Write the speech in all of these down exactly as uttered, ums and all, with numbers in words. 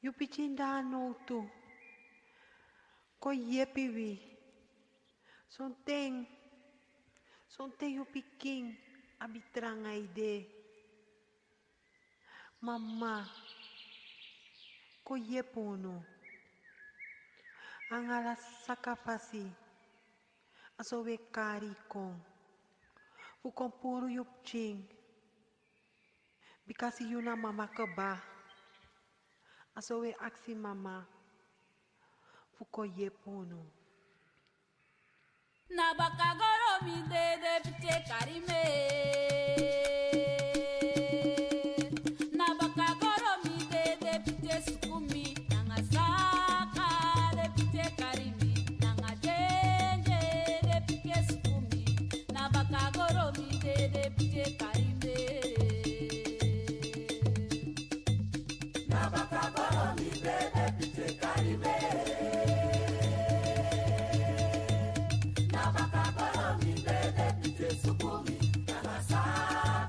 Yu pikin de na nowtu. Kon yepi wi. Sonten, sonten yu pikin abi tranga ede. Mama, kon yepi unu. Nanga ala saka fasi, a so wi e kari kon. Fu kon puru yu pikin. Bikasi yu na mama kaba. A so wi e aksi mama fu kon yepi unu. Na baka goro mi dede pite kari mi. Na baka goro mi dede pite suku mi. Nanga saka de pite kari mi. Nanga denje de pite suku mi. Na baka goro mi dede pite kari mi. Na baka goro mi dede pite kari mi. Na baka goro mi dede pite suku mi. Nanga saka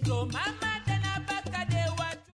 So mama de na baka de watu.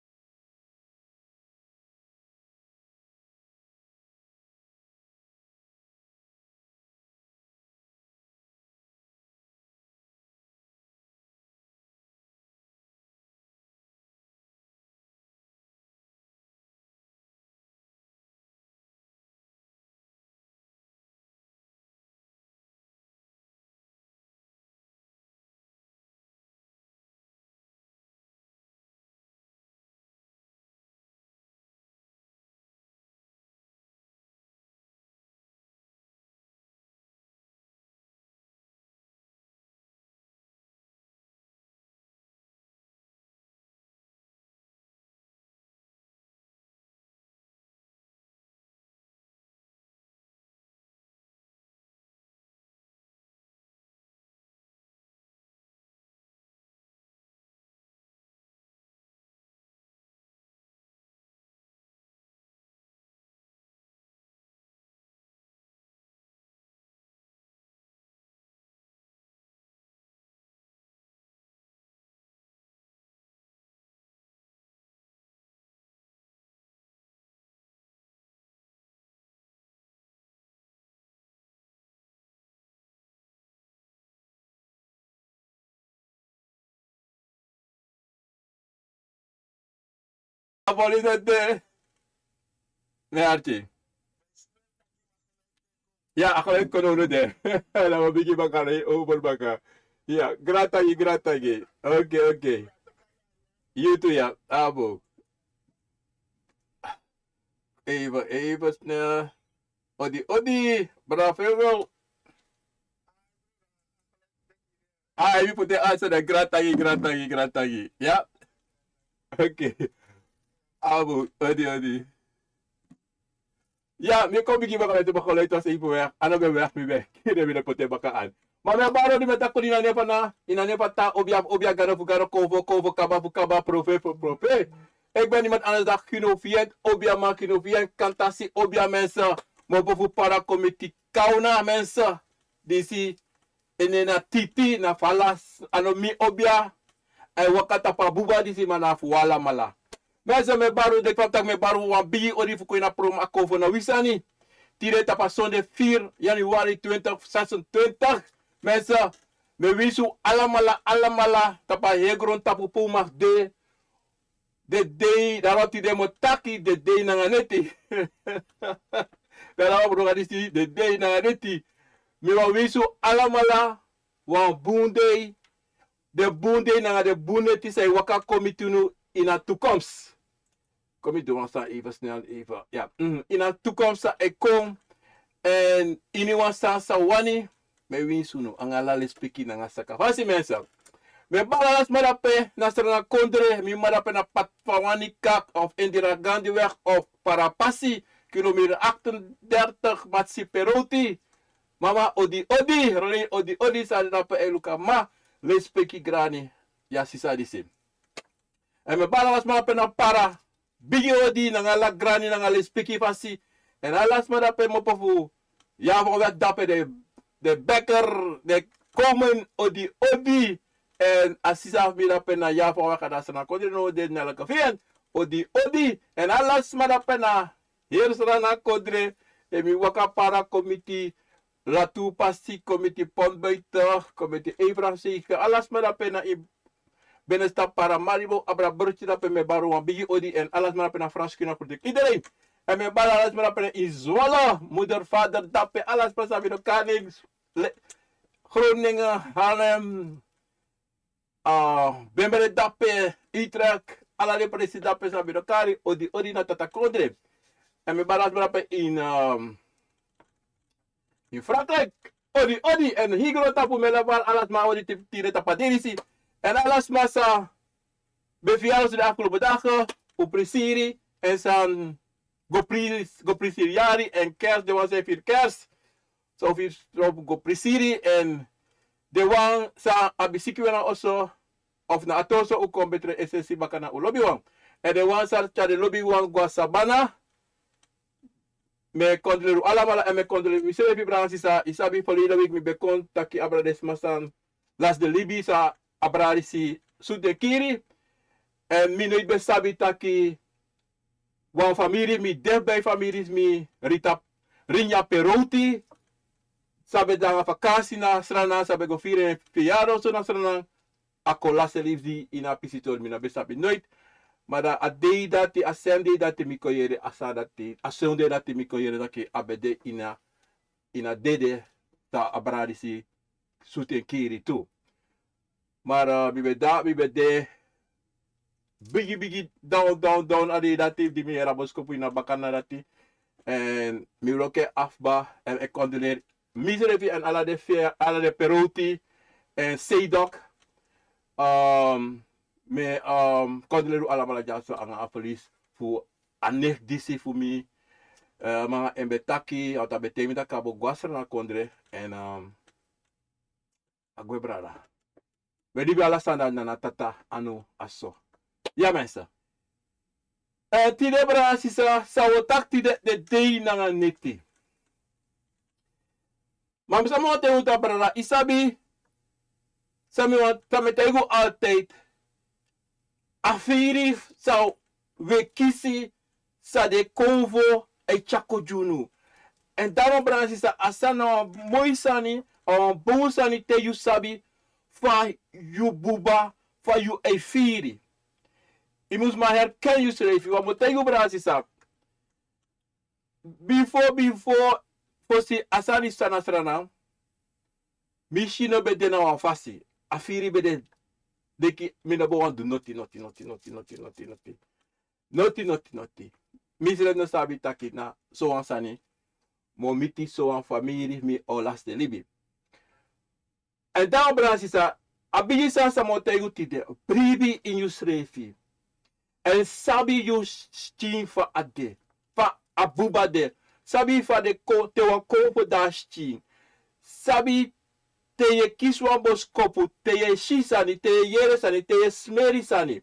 Aboli de de. Ne arki. Ya, a kolo e kon unu de. Na wan bigi baka, na yu over baka. Ya, gratagi, gratagi. Oke, oke. Yu tu ya, abo. Even, even snel. Odi, odi, bravo, wel. Ah, yu poti ansa dan, gratagi, gratagi, gratagi. Ya. Oke. Abo, odi, odi. Ya, mi kon bigin baka, mi e baka, leti wan seefi wek. A no ben wek, mi ben kiri, mi e poti baka an. Ma mi e bari odi, mi e taki odi ini a nen fu a Nana, ini a nen fu a Tata, obia, obia, gado fu gado, konfo, konfo, kaba fu kaba, profeti fu profeti. Efu ben iemand anders dan Gino Fient, obiaman Gino Fient, kantasi, obia, mensen. Mopo fu para kon miti kauna, mensen. Disi, en na titi, na falas, a no mi obia. A e waka tapu a buba disi, ma na fu alamala. Mensen, mi e bari, deki fa mi taki, mi e bari wan bigi odi fu kon ini a program Akomfo na wi sani. Tide tapu a sonde vier januari twintig zesentwintig. Mensen, mi e winsi un alamala, alamala, tapu a heri grontapu pe un mag de. Den dei, daarom tide mi o taki, den dei nanga neti. Daarom mi o taki disi, den dei nanga neti. Mi wani winsi un alamala wan bun dei. Den bun dei nanga den bun neti san e waka kon miti unu ini a toekomst. Kon mi du wan sani even snel, even. Ya. Mhm. Ini a toekomst san e kon. Èn ini wan sani san un wani, mi e winsi unu anga ala lespeki nanga saka fasi, mensen. Mi e bari ala sma dape na Sranan kondre, mi mma dape na pad fu Wanikak of Indira Gandhiweg of Parapasi, kilometer achtendertig, Matsi Peroti. Mama, odi, odi, Roni, odi, odi, san de dape, e luku a mma, lespeki, grani, ya, sisa disi. Èn mi e bari ala sma dape na Para, bigi odi nanga ala grani nanga lespeki fasi. Èn ala sma dape, mopo fu Yavanweg dape, den, den Beker, den Komen, odi, odi. Èn a sisa fu mi dape na Yavanweg, a de na Sranan kondre, no, den na Lakefiën, odi, odi. Èn ala sma dape na heri Sranan kondre, efu mi waka Para kon miti Latu Pasi, kon miti Pontbuiten, kon miti Efraimsege, ala sma dape na ini binnenstad Paramaribo, abra Burti dape, mi e bari wan bigi odi, èn ala sma dape na Frans Kina, fu iedereen. Èn mi e bari ala sma dape na ini Zwolle, moeder, vader dape, ala sma san mi no kan nen, le-, Groningen, Haarlem, ah, Bemere dape, Utrecht, ala den presi dape san mi no kan nen, odi, odi na Tata kondre. Èn mi e bari ala sma dape ini, ehm, in Frankrijk, odi, odi, èn heri grontapu mi e bari ala sma odi, ti-, tide tapu a dei disi. Èn ala sma san ben firi yari so den afgelopen dagen, un prisiri, èn san go pri-, go prisiri yari, èn kerst, den wan san e firi kerst, san un firi, san un go prisiri, èn den wan san abi siki, we na oso, of na a torso, un kon betre, e seti baka na un lobiwan. Èn den wan san tyari den lobiwan go na sabana, mi e kondoleri un alamala, èn mi e kondoleri misrefi, brada, sisa. Yu sabi, verleden week mi ben kon taki abra den sma san lasi den libi, san abra disi Sutu en kiri. Èn mi no ben sabi taki wan famiri fu mi, defbei famiri fu mi, Rita, Rinya Perouti, san ben de nanga vakansi na Sranan, san ben go firi en feryari so na Sranan, a kon lasi en libi ini a pisitori, mi no ben sabi noiti. Ma dan a dei dati, a srefi dei dati mi kon yere a sani dati, a srefi dei dati mi kon yere taki a ben de ini a, ini a dede, dan a brada disi sutu en kiri tu. Ma, eh, mi ben de, mi ben de bigi, bigi down, down, down a dei dati, di mi yere a boskopu ini a bakana dati. Èn mi wroko en afu kaba, èn mi e kondoleri misrefi èn ala den fe-, ala den Perouti èn Seidok. Ehm, mi e, ehm, kondoleri un alamala dyaso nanga a verlies fu a neef disi fu mi. Eh, ma en ben taki, a ben taigi mi taki a bo go na Sranan kondre. Èn, ehm, a gwe, brada. We, libi ala sani dati na Tata anu, a so. Ya, mensen. Eh, tide, brada, sisa, san wi o taki tide, den dei nanga neti. Ma mi sa, mi wani taigi un taki, brada, yu sabi, san mi wani, san mi e taigi un altijd, a firi san wi e kisi, san den konfo e tyari kon gi unu. Èn daarom, brada, sisa, a sani na wan moi sani, a wan bun sani te yu sabi fa yu buba, fa yu e firi. Yu mus man herken yusrefi, want mi o taigi yu, brada, sisa. Bifo, bifo, fosi a sani sani na Sranan, mi si no ben de na wan fasi. A firi ben de, deki mi no ben wani du noti, noti, noti. Noti, noti, noti, noti. Misrefi no sabi taki na sowan sani, mi o miti sowan famiri, mi o lasi den libi. Èn dan, brada, sisa, a bigi sani san mi o taigi un tide, bribi ini yusrefi. Èn sabi yu skin fa a de, fa a buba de. Sabi fa den kon, te wan konfo de na skin. Sabi te yu e kisi wan boskopu, te yu e si sani, te yu e yere sani, te yu e smeri sani.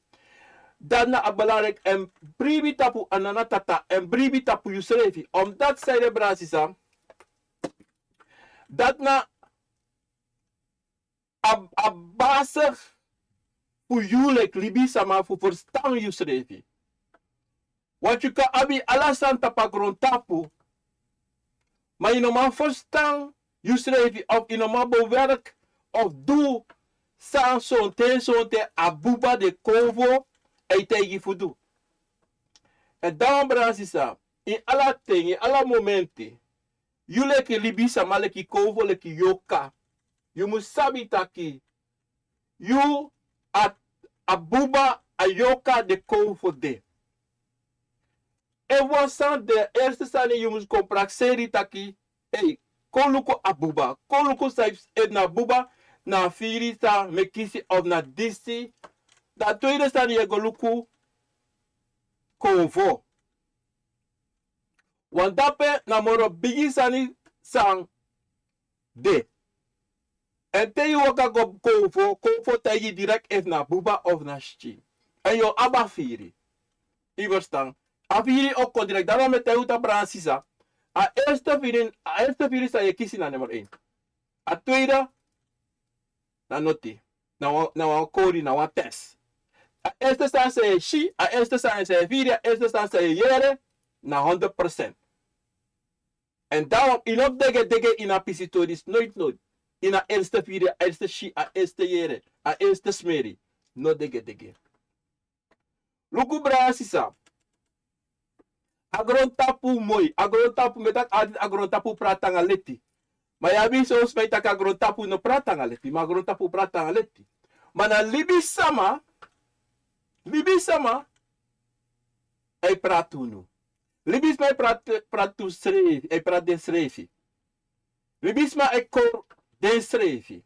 Dati na a belangrijk, èn bribi tapu a nana tata, èn bribi tapu yusrefi. Omdat san ede, brada, sisa, dati na a, a basi fu yu leki libisama fu ferstan yusrefi. Want yu kan abi ala sani tapu a grontapu, ma yu no man ferstan yusrefi, of yu no man bewerk of du san sonten sonten a buba, den konfo, e taigi fu du. Èn dan, brada, sisa, ini ala ten, ini ala momenti, yu leki libisama, leki konfo, leki yorka, yu mus sabi taki yu a, a buba, a yorka, den konfo de. Efu wan sani de, eerste sani yu mus kon prakseri taki, ei, kon luku a buba, kon luku san, efu na buba, na a firi san mi e kisi of na disi. Dan a tweede sani yu e go luku konfo. Want dape na moro bigi sani san de. Èn te yu waka go konfo, konfo o taigi yu direkt efu na buba of na skin. Èn yu o abi a firi. Yu ferstan? A firi o kon direkt. Daarom mi e taigi un taki, brada, sisa, a eerste firi, a eerste firi san yu e kisi na nummer één. A tweede, na noti. Na wan, na wan kori, na wan test. A eerste sani san yu e si, a eerste sani san yu e firi, a eerste sani san yu e yere, na honderd procent. Èn daarom yu no degedege ini a pisitori disi, nooit, nooit. Ini a eerste firi, a eerste si, a eerste yere, a eerste smeri. No degedege. Luku, brada, sisa. A grontapu moi, a grontapu, mi e taki altijd, a grontapu prati nanga leti. Ma yu abi son sma e taki a grontapu no prati nanga leti, ma a grontapu prati nanga leti. Ma na libisama, libisama e prati unu. Libisma e prati, prati unsrefi, e prati densrefi. Libisma e kori densrefi.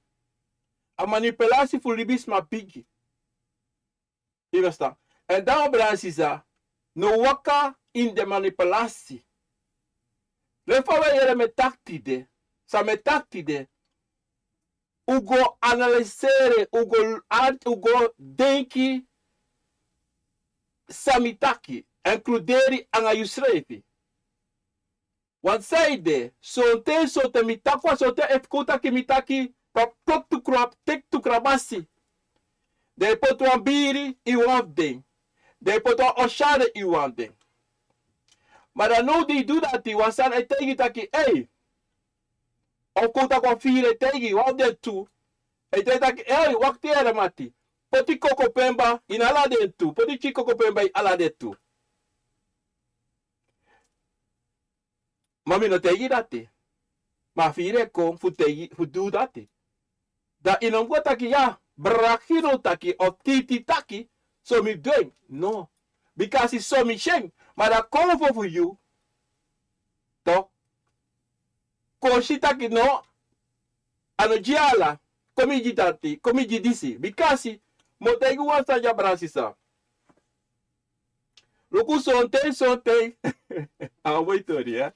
A manipulasi fu libisma bigi. Yu ferstan? Èn dan, brada, sisa, no waka ini den manipulasi. Leki fa wi e yere mi e taki tide, san mi e taki tide, un go analiseri, un go, un go denki san mi taki, inkluderi nanga yusrefi. Want san ede, sonten, sonten mi taki wan, sonten efu kon taki mi taki, pa, tok tu krab, tek tu krabasi. Den e poti wan biri ini wan fu den. Den e poti wan osyade ini wan fu den. Ma dan now di yu du dati, wan sani e taigi taki, ei, of kon taki wan firi e taigi wan fu den tu. E taigi taki, ei, wakti, yere mati. Poti koko pemba ini ala den tu. Poti tyi koko pemba ini ala den tu. Ma mi no taigi dati. Ma a firi e kon fu taigi, fu du dati. Dan yu no mus go taki ya, brada Gino taki, of Titi taki, so mi du en. No. Bikasi so mi si en. Ma dan konfo fu yu, to, kon si taki no, a no gi ala, kon mi gi dati, kon mi gi disi. Bikasi, mi o taigi wan sani ya, brada sisa. Luku, sonten, sonten. A wan moi tori, ya.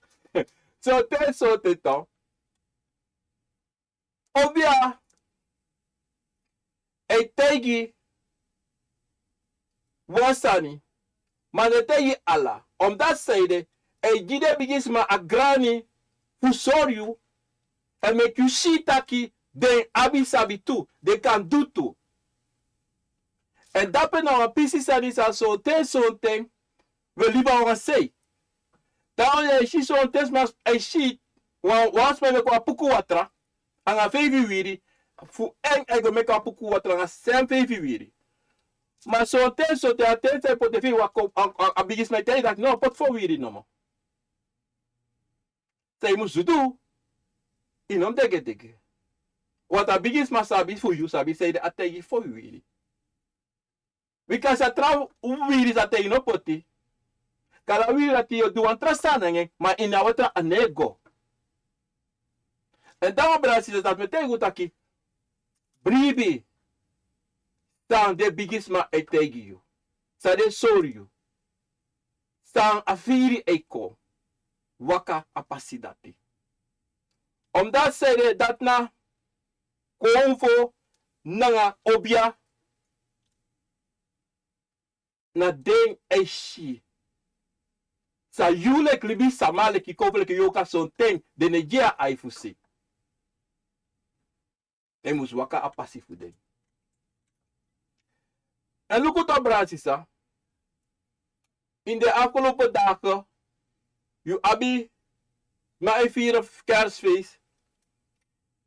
Sonten, sonten, to. Obia e taigi wan sani, ma a no e taigi ala. Omdati sanede, a e gi den bigisma a grani fu sori yu, èn meki yu si taki den abi sabi tu, den kan du tu. Èn dape na wan pisi sani san sonten, sonten, wi e libi a wan sei. Daarom yu e si sonten sma e si wan, wan sma e meki wan puku watra anga feifi wiri, fu en a e go meki wan puku watra anga seibin feifi wiri. Ma sonten, sonten a ten san yu poti feifi watra, a, a, a bigisma e taigi taki no, poti fo wiri nomo. San yu musu du, yu no mus degedege. Want a bigisma sabi fu yu, sabi sanede a taigi fo wiri. Bika san tra wiri san te yu no poti. Kaba wiri dati yu o du wan tra sani nanga en, ma ini a watra a no e go. Èn dan wan brada sisa, dati mi e taigi yu taki, bribi san den bigisma e taigi yu. San den e sori yu. San a firi e kon. Waka a pasi dati. Omdati sanede, dati na konfo nanga obia na den e si. San yu leki libisma, leki konfo, leki yorka, sonten den no e gi a ai fu si. Den musu waka a pasi fu den. Èn luku tu, brada sisa, ini den afgelopen dagen yu abi, ma e firi kerstfeest,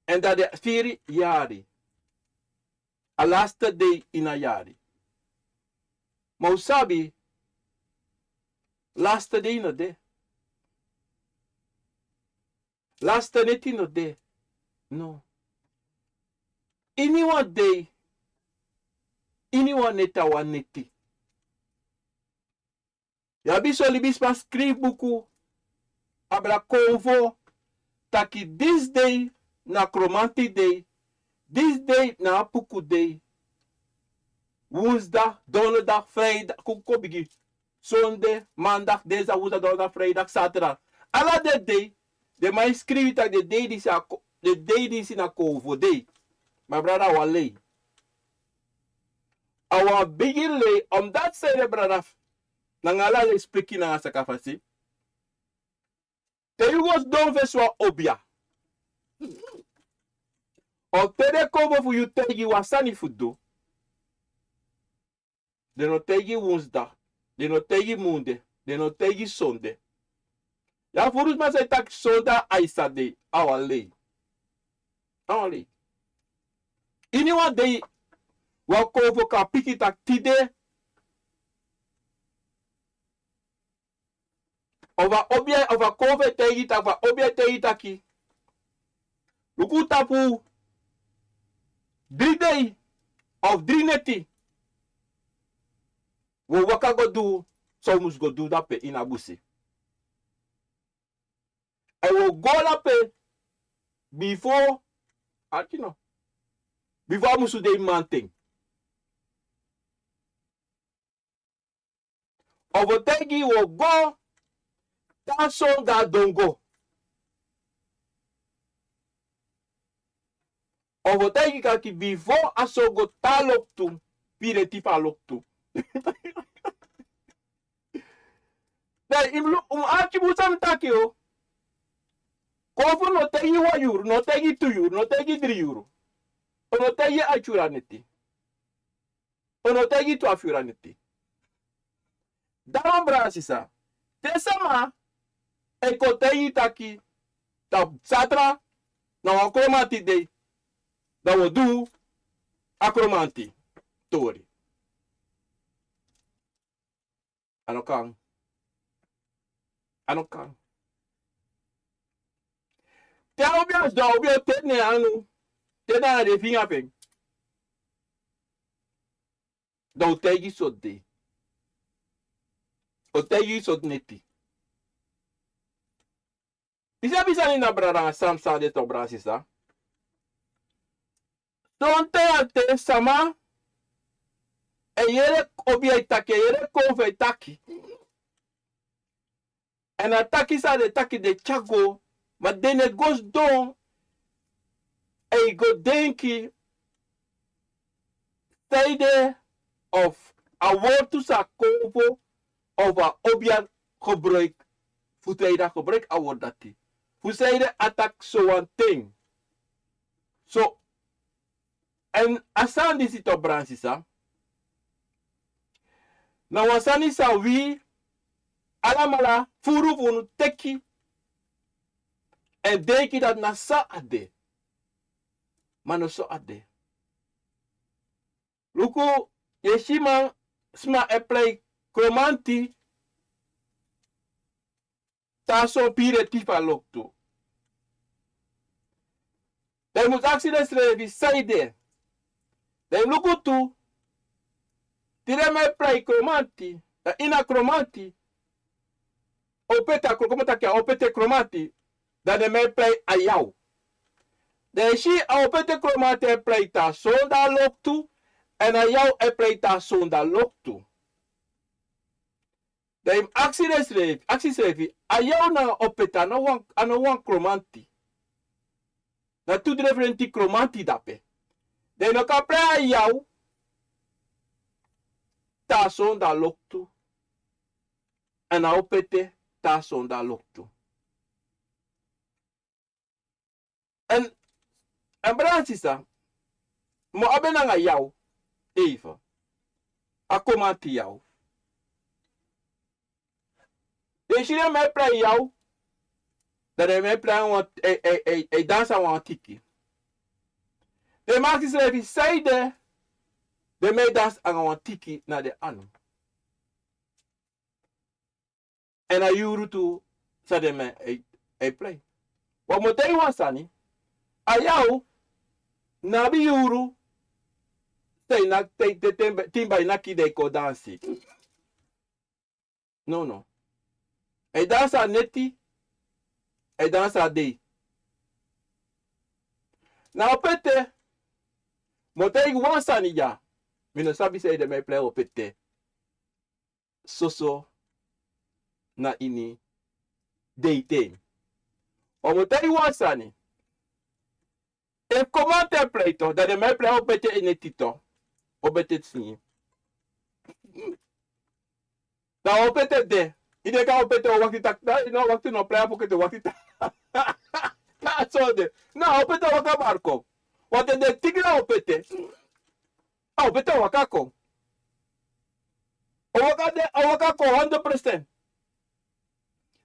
èn dan den firi yari. A laatste dei ini a yari. Ma un sabi, laatste dei no de. Laatste neti no de. No. Ini wan dei, ini wan neti a wan neti. Yu abi son libisma skrifi buku, abra konfo, taki disi dei na kromanti dei, disi dei na apuku dei, wunsuda, donderda, frida, kon kon bigin sonde, manda, densda, wunsuda, donderda, frida, saterda. Ala den dei, den man e skrifi taki den dei disi a ko-, den dei disi na konfo dei. Ma brada, a wan lei. A wan bigi lei, omdati sanede, brada, nanga ala lespeki nanga sakafasi. Te yu go sidon fesi wan obia, of te den konfo fu yu taigi wan sani fu du, den no taigi wunsuda, den no taigi munde, den no taigi sonde. Ya furu sma sa e taki sonde a aisa dei, a wan lei. A wan lei. Ini wan dei, wan konfo kan piki taki tide, of a obia, of a konfo e taigi taki, of a obia e taigi taki, luku, tapu dri dei of dri neti, wi o waka go du san wi musu go du dape ini a busi. Èn wi o go dape bifo, arki no, bifo a musu dei mamanten. Of wi o taigi wi o go tan sonde a dongo. Of wi o taigi taki bifo a songo tan loktu, pireti fu a loktu. Dan yu mus lu-, un mus arki bun san mi taki, o. Konfo no taigi wan yuru, no taigi tu yuru, no taigi dri yuru. O no taigi a yuru a neti. Un no taigi twafu yuru a neti. Dan wan brada sisa, te sama e kon taigi taki, tapu satra na wan kromanti dei, dan wi o du a kromanti tori. A no kan. A no kan. Te a obi a sidon, a obi o teni en anu, teni en anu na den finga fu en. Dan un taigi sortu dei. Un taigi sortu neti. Yu sabi sani na brada nanga sani san de, to brada sisa. Sonten a ten sama e yere obi e taki, e yere konfo e taki. Èn a taki san den taki den tyari go, ma den no e go sidon e go denki saide of a wortu san a konfo of a obi a gebruik, fu saide a gebruik a wortu dati, fu saide a taki sowan ten. So, èn a sani disi, to brada sisa, na wan sani san wi alamala furu fu unu teki èn denki dati na so a de. Ma no so a de. Luku, yu e si man, sma e prei kromanti, te a son piri e tifi a loktu. Dan yu mus aksi densrefi saide. Dan yu luku tu, te den man e prei kromanti, dan ini a kromanti, opete a kro-, komo taki a opete kromanti, dan den man e prei a yaw. Dan yu si a opete kromanti e prei te a son dan a loktu, èn a yaw e prei te a son dan a loktu. Dan yu mus aksi densrefi, aksi srefi, a yaw nanga opete a no wan, a no wan kromanti. Na tu difrenti kromanti dape. Dan yu no kan prei a yaw te a son dan a loktu, èn a opete te a son dan a loktu. Èn, èn brada sisa, mi o abi en nanga yaw, even. A kromanti yaw. Den si den man e prei yaw, dan den man e prei wan, e, e, e, e dansi a wan tiki. Den man aksi srefi saide den man e dansi anga wan tiki na den anu. Èn a yuru tu san den man e, e prei. Wan mu taigi wan sani, a yaw no abi yuru, te na, te, te, te, te yu bai naki dan yu kon dansi. No, no. A e dansi a neti, a e dansi a dei. Na opete, mi o taigi wan sani dya, mi no sabi saide den man e prei opete soso na ini deiten. Ma mi o taigi wan sani. Efu kromanti e prei tu, dan den man e prei opete e neti tu. Opete sini. Dan opete de. Yu denki a opete o wakti taki, dan yu no wakti no prei a pokete wakti taki. Na so de. Na opete waka bari kon. Want den tiki na opete. A opete waka kon. O waka de, o waka kon hondro procent.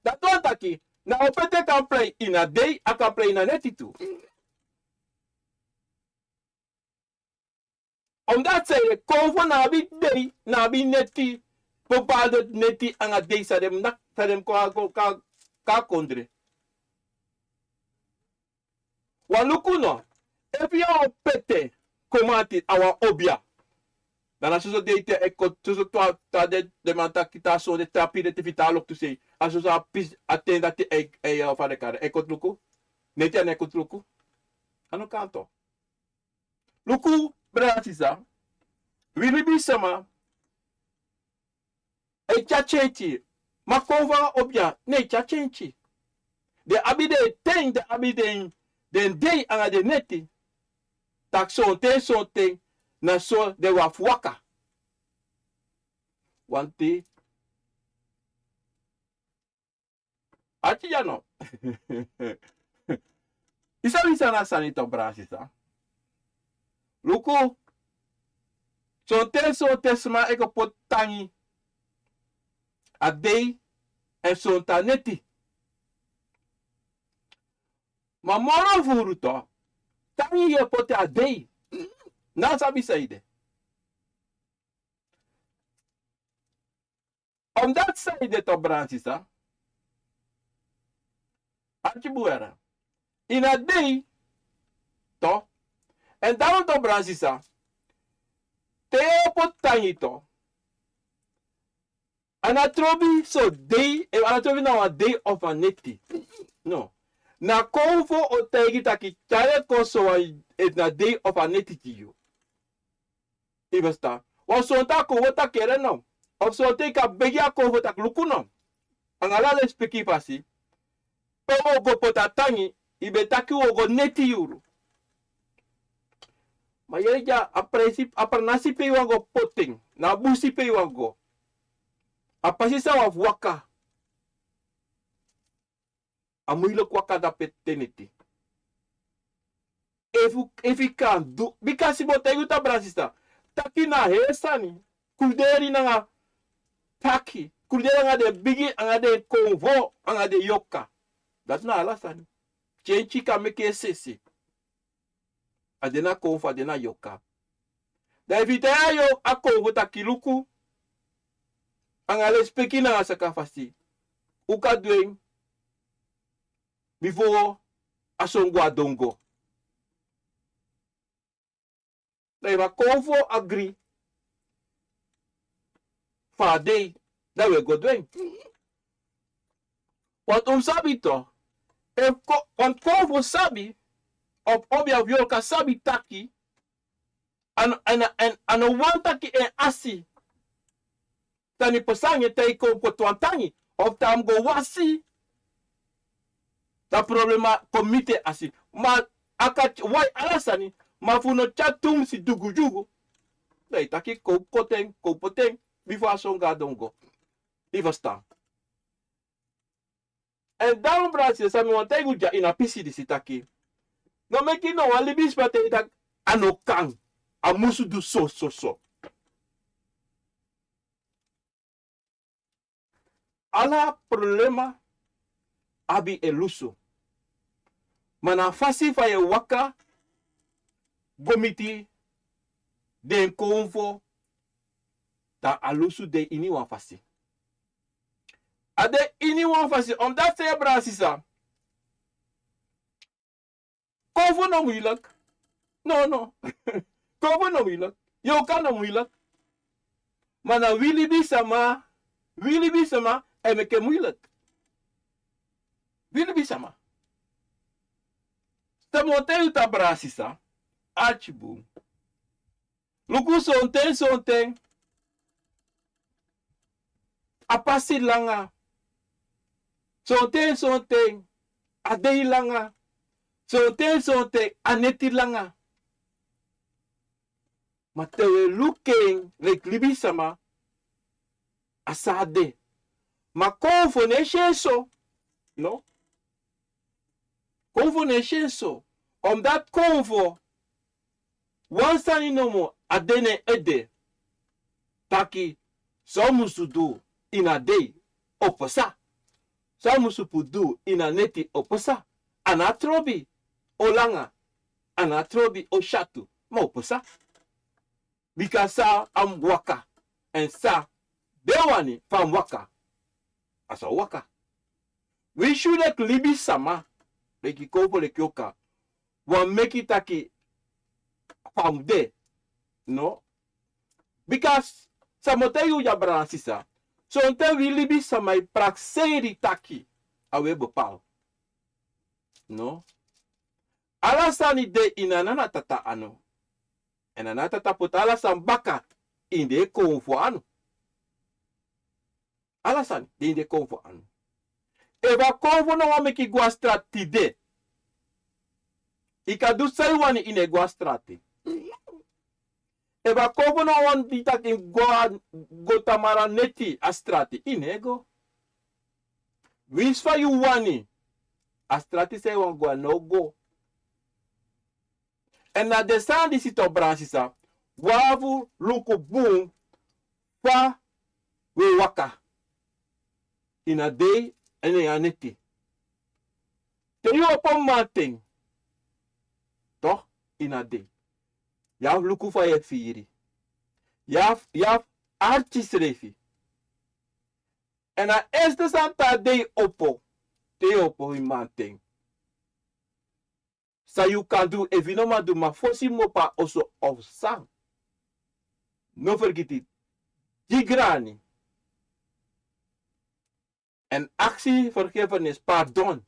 Dati wani taki, na opete kan prei ini a dei, a kan prei ini a neti tu. Omdat san yu e kon fu na abi dei, na abi neti, bepaalde neti anga dei san den mu na, san den mu kon, kon, kon, kon a kondre. Wan luku no, efu yu a opete kromanti a wan obia. Dan na soso dei te e kon, soso tu a, tu a de, den man taki te a son, den te a piri den te fiti a loktu sei. A soso a pisi, a ten dati e, e, e, fa den kari, e kon luku. Neti a no e kon luku. A no kan tu. Luku, brada sisa. Wi libisma e tyari tyentyi. Ma kon fu a obia no e tyari tyentyi. Den abi den ten, den abi den, den dei anga den neti. Taki sonten, sonten, na so den wani fu waka. Wanti. Ati ya no. Yu sabi san na sani tu, brada sisa. Luku. Sonten, sonten sma e go poti tangi a dei, èn sonten a neti. Ma moro furu tu, tangi yu e poti a dei. Na sabi san ede. Omdat san ede tu, brada sisa. Arki bun, yere. Ini a dei tu. Èn dan tu, brada sisa, te yu e poti tangi tu, a no trobi so dei, a no trobi na wan dei of a neti. No. Na Konfo o taigi taki tyari en kon so wan, efu na dei of a neti gi yu. Yu e ferstan? Wan sonten a Konfo taki yere no. Of sonten yu kan begi a Konfo taki luku no. Anga ala lespeki fasi. Pe wi o go poti a tangi, yu ben taki wi o go neti yuru. Ma yere dya, a pranasi, a pranasi pe yu wani go poti en, na a busi pe yu wani go. A pasi san wi abi waka. A muilek waka dape te neti. Efu, efu yu kan du, bika mi o taigi yu tu, brada sisa. Taki na heri sani. Kruderi nanga taki. Kruderi anga den bigi, anga den Konfo, anga den Yorka. Dati na ala sani. Tyentyi kan meki en sese. A de na Konfo, a de na Yorka. Dan efu yu taigi a Konfo taki luku, anga lespeki nanga saka fasi, un kan du en bifo a son go a dongo. Dan efu a Konfo agri fu a dei, dan wi e go du en. Want un sabi tu, efu Ko-, want Konfo sabi, of Obi of Yorka sabi taki, a no, a no, a no, a no wani taki en asi. Te a pasa anga en, te yu kon poti wan tangi, of te a mu go wasi, dan problema kon miti en asi. Ma a kan wai ala sani, ma fu no tyari tumsi dyugudyugu, dan yu taki kon koti en, kon poti en bifo a son go a dongo. Yu e ferstan? Èn dan, brada sisa, san mi wani taigi un dya ini a pisi disi taki, no meki no wan libisma taigi yu taki a no kan, a musu du so, so, so. Ala problema abi en lusu. Ma na a fasi fa yu e waka go miti den Konfo, dan a lusu de ini wan fasi. A de ini wan fasi, omdat san, brada sisa, Konfo no muilek. No, no. Konfo no muilek. Yorka no muilek. Ma na wi libisma, wi libisma e meki en muilek. Wi libisma. San mi wani taigi yu tu, brada sisa, arki bun. Luku, sonten, sonten a pasi langa. Sonten, sonten a dei langa. Sonten, sonten a neti langa. Ma te wi e luku en leki libisma, a so a de. Ma Konfo no e si en so. No. Konfo no e si en so. Omdat Konfo, wan sani nomo a de na en ede. Taki san un musu du ini a dei, o pasa. San un musu puru du ini a neti, o pasa. A no trobi o langa, a no trobi o syatu, ma o pasa. Bika san a mu waka, èn san den wani fa a mu waka, a so a o waka. Winsi yu leki libisma, leki Konfo, leki Yorka, wani meki taki fa a mu de. No. Bika san mi o taigi yu dya, brada sisa, sonten wi libisma e prakseri taki a wi e bepaal. No. Ala sani de ini a Nana Tata anu. Èn a Nana Tata poti ala sani baka ini den Konfo anu. Ala sani de ini den Konfo anu. Efu a Konfo no wani meki yu go a strati tide, yu kan du san yu wani, yu no e go a strati. Efu a Konfo no wani taki yu go a, go tamara neti a strati, yu no e go. Winsi fa yu wani, a strati san yu wani go, a no o go. Èn na den sani disi tu, brada sisa, wi abi fu luku bun fa wi e waka ini a dei èn ini a neti. Te yu opo mamanten, toch, ini a dei, yu abi fu luku fa yu e firi. Yu abi, yu abi arki srefi. Èn a eerste sani te a dei opo, te yu opo ini mamanten, san yu kan du, efu yu no man du, ma fosi yu mu opo a oso of san, no fergiti, gi grani. Èn aksi vergiffenis, pardon.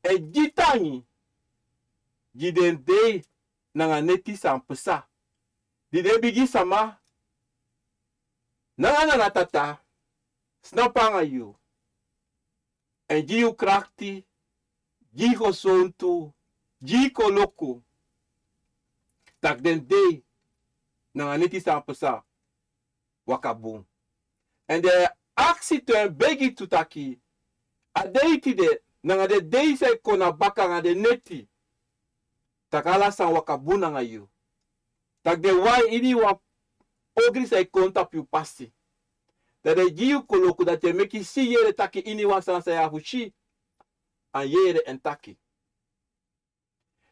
Èn gi tangi gi den dei nanga neti san psa. Di den bigi sama nanga nana tata snapu nanga yu. Èn gi yu krakti, gi yu gesontu, gi yu koloku. Tak' den dei nanga neti san psa waka bun. Èn den e aksi tu, èn begi tu taki, a dei tide, nanga den dei san e kon na baka, nanga den neti, tak' ala sani waka bun nanga yu. Tak' den wai iniwan ogri san e kon tapu yu pasi. Dan den gi yu koloku, dati e meki yu si, yere taki iniwan sani san yu abi fu si, a yere èn taki.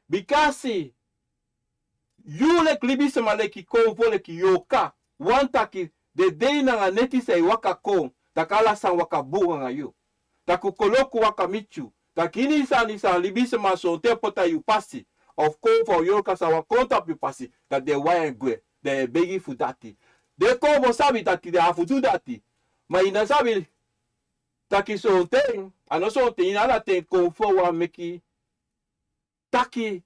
Bikasi yu leki libisma, leki konfo, leki yorka, wani taki den dei nanga neti san e waka kon, tak' ala sani waka bun nanga yu. Tak' un koloku waka miti yu. Tak' ini sani san libisma sonten poti na yu pasi, of konfo, yorka san wani kon tapu yu pasi, tak' den wai en gwe, dan yu e begi fu dati. Den konfo sabi taki den abi fu du dati. Ma yu no sabi taki sonten, a no sonten, ini ala ten konfo wani meki taki,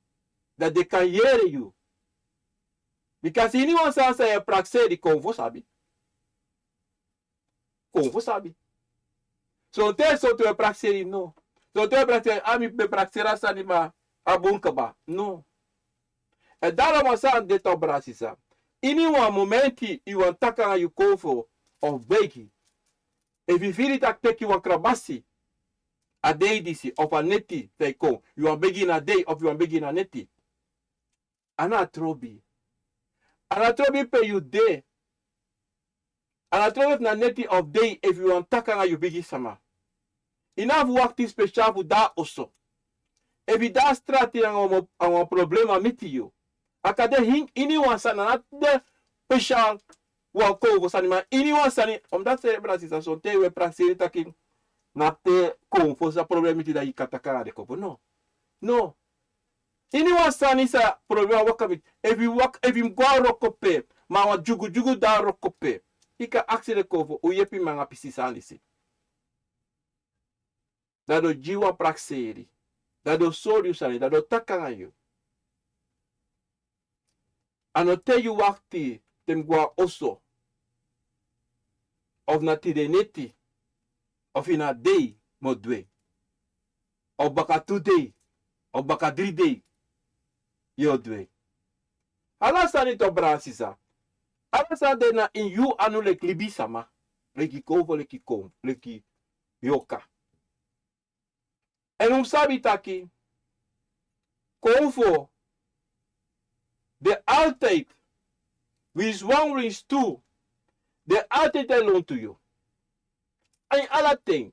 dan den kan yere yu. Bikasi iniwan sani san yu e prakseri, konfo sabi. Konfo sabi. Sonten, sonten wi e prakseri, no. Sonten wi e prakseri, a mi ben prakseri a sani, ma a bun kaba. No. Èn daarom a sani de, toch, brada, sisa. Iniwan momenti yu wani taki nanga yu konfo of begi, efu yu firi taki teki wan krabasi a dei disi of a neti san e kon, yu wani begi ini a dei of yu wani begi ini a neti, a no trobi. A no trobi pe yu de. A no trobi efu na neti of dei, efu yu wani taki nanga yu bigi sama. Yu no abi fu wakti spesial fu de na oso. Efu yu de na strati nanga wan, wan problema miti yu, a kan de ini, iniwan sani, a no de spesial wan konfo sani, ma iniwan sani, omdat, brada, sisa, sonten wi e prakseri taki na te konfo san problema miti, dan yu kan taki nanga den konfo. No. No. Iniwan sani san problema waka miti. Efu yu waka, efu yu mu go na wroko pe, ma wan dyugudyugu de na wroko pe, yu kan aksi den konfo, un yepi mi nanga pisi sani disi. Dan den o gi yu wan prakseri. Dan den o sori yu sani, dan den o taki nanga yu. A no te yu wakti te mi go na oso, of na tide neti, of ini a dei mi o du en, of baka tu dei, of baka dri dei, yu o du en. Ala sani, toch, brada, sisa. Ala sani de na ini yu anu leki libisama, leki konfo, leki kon, leki yorka. Èn un sabi taki konfo de altijd, winsi wan, winsi tu, de altijd e lontu yu. Èn ala ten,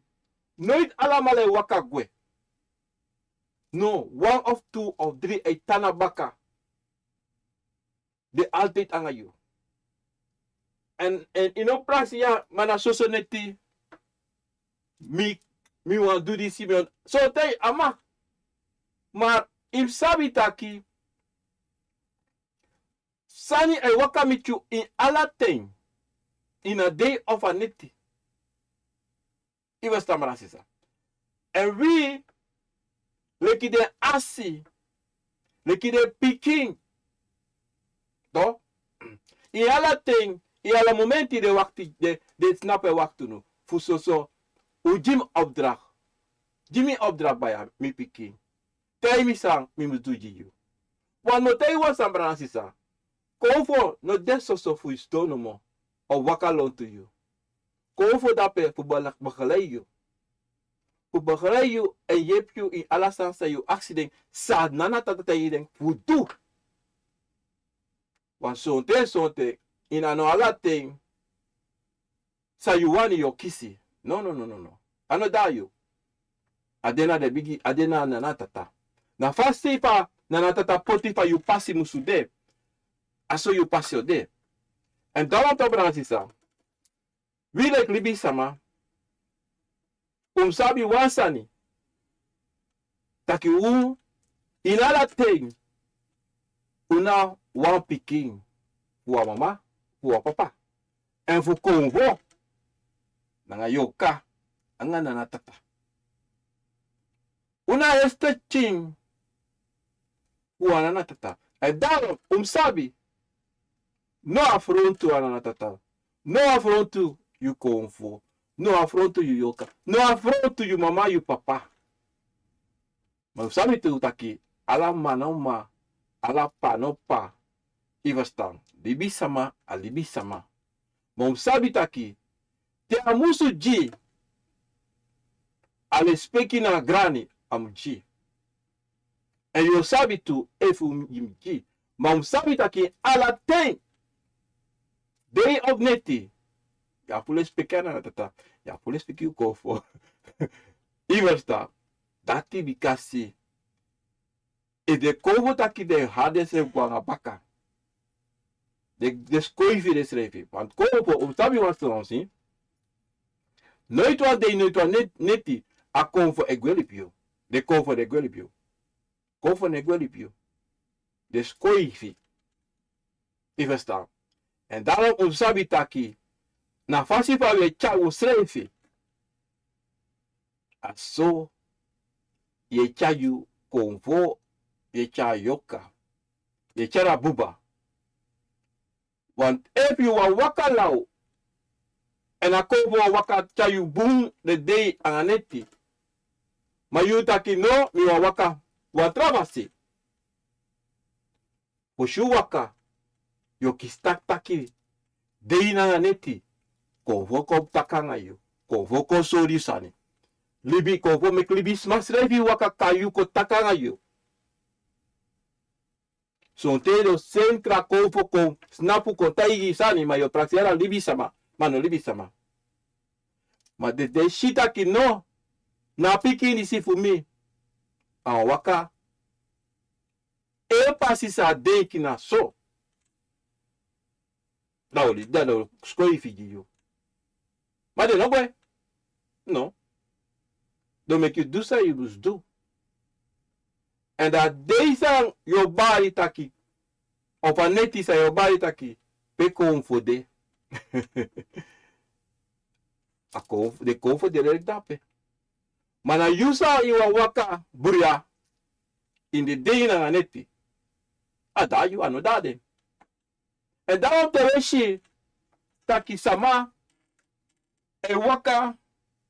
noiti alamala e waka gwe. No, wan of tu of dri e tan na baka. De altijd nanga yu. Èn, èn yu no prakseri, ya, ma na soso neti mi, mi wani du disi, mi wani, so te a man. Ma yu mu sabi taki sani e waka miti yu ini ala ten, ini a dei of a neti. Yu e ferstan, brada, sisa. Èn wi, leki den asi, leki den pikin, toch, ini ala ten, ini ala momenti den wakti, den, den snapu e wakti unu fu soso, un gi mi opdracht. Gi mi opdracht, baya, mi pikin. Taigi mi san mi mus du gi yu. Wan, mi o taigi yu wan sani, brada, sisa. Konfo no de soso fu yu sidon nomo, o waka lontu yu. Konfo de ape fu bala-, begeleid yu. Fu begeleid yu èn yepi yu ini ala sani san yu aksi den, san nana tata taigi den fu du. Wan sonten sonten, ini a no ala ten san yu wani yu o kisi. No, no, no, no, no. A no de na yu. A de na den bigi, a de na nana tata. Na fasi fa nana tata poti fa yu pasi musu de, a so yu pasi o de. Èn dan wan tok, brada, sisa. Wi leki libisama, un mus sabi wan sani, taki un, ini ala ten, un na wan pikin fu wan mama, fu wan papa. Èn fu konfo nanga yorka, anga nana tata. Un na a eerste pikin fu wan nana tata. Èn daarom un mus sabi, no afrontu a nana tata. No afrontu yu konfo. No afrontu yu yorka. No afrontu yu mama, yu papa. Ma un sabi tu taki ala mama no mama, ala papa no papa. Yu e ferstan? Libisama a libisama. Ma un sabi taki te a musu gi, a lespeki na a grani a mu gi. Èn yu o sabi tu efu yu mu gi. Ma un sabi taki ala ten, dei of neti, yu abi fu lespeki a nana tata, yu abi fu lespeki yu konfo. Yu e ferstan? Dati bikasi efu den konfo taki den hati densrefi go nanga baka, den, den skoifi densrefi. Want konfo, un sabi wan sani, noiti wan dei, noiti wan net-, neti, a konfo e gwe libi yu. Den konfo no e gwe libi yu. Konfo no e gwe libi yu. Den skoifi. Yu e ferstan? Èn daarom un sabi taki na fasi fa wi e tyari unsrefi, a so yu e tyari yu konfo, yu e tyari yorka, yu e tyari a buba. Want efu yu wani waka law, èn a konfo wani waka tyari yu bun den dei anga neti, ma yu taki no, mi wani waka wan tra fasi. Fosi yu waka, yu o kisi taki taki dei nanga neti, konfo kon taki nanga yu. Konfo kon sori yu sani. Libi, konfo meki libisma srefi waka kon na yu kon taki nanga yu. Sonten den o seni tra konfo kon snapu kon taigi yu sani, ma yu o prakseri a libisama, ma no libisama. Ma den, den si taki no, na a pikin disi fu mi. A wani waka e pasi san a denki na so. Dan oli, dan oli skoifi gi yu. Ma den no gwe. No. Den o meki yu du san yu mus du. Èn dan a dei san yu o bari taki, of a neti san yu o bari taki, pe konfo de. A kon, den konfo de leki dape. Ma na yu san yu wani waka bruya ini den dei nanga neti. A de na yu, a no de na den. Èn dan wan te wi e si taki sama e waka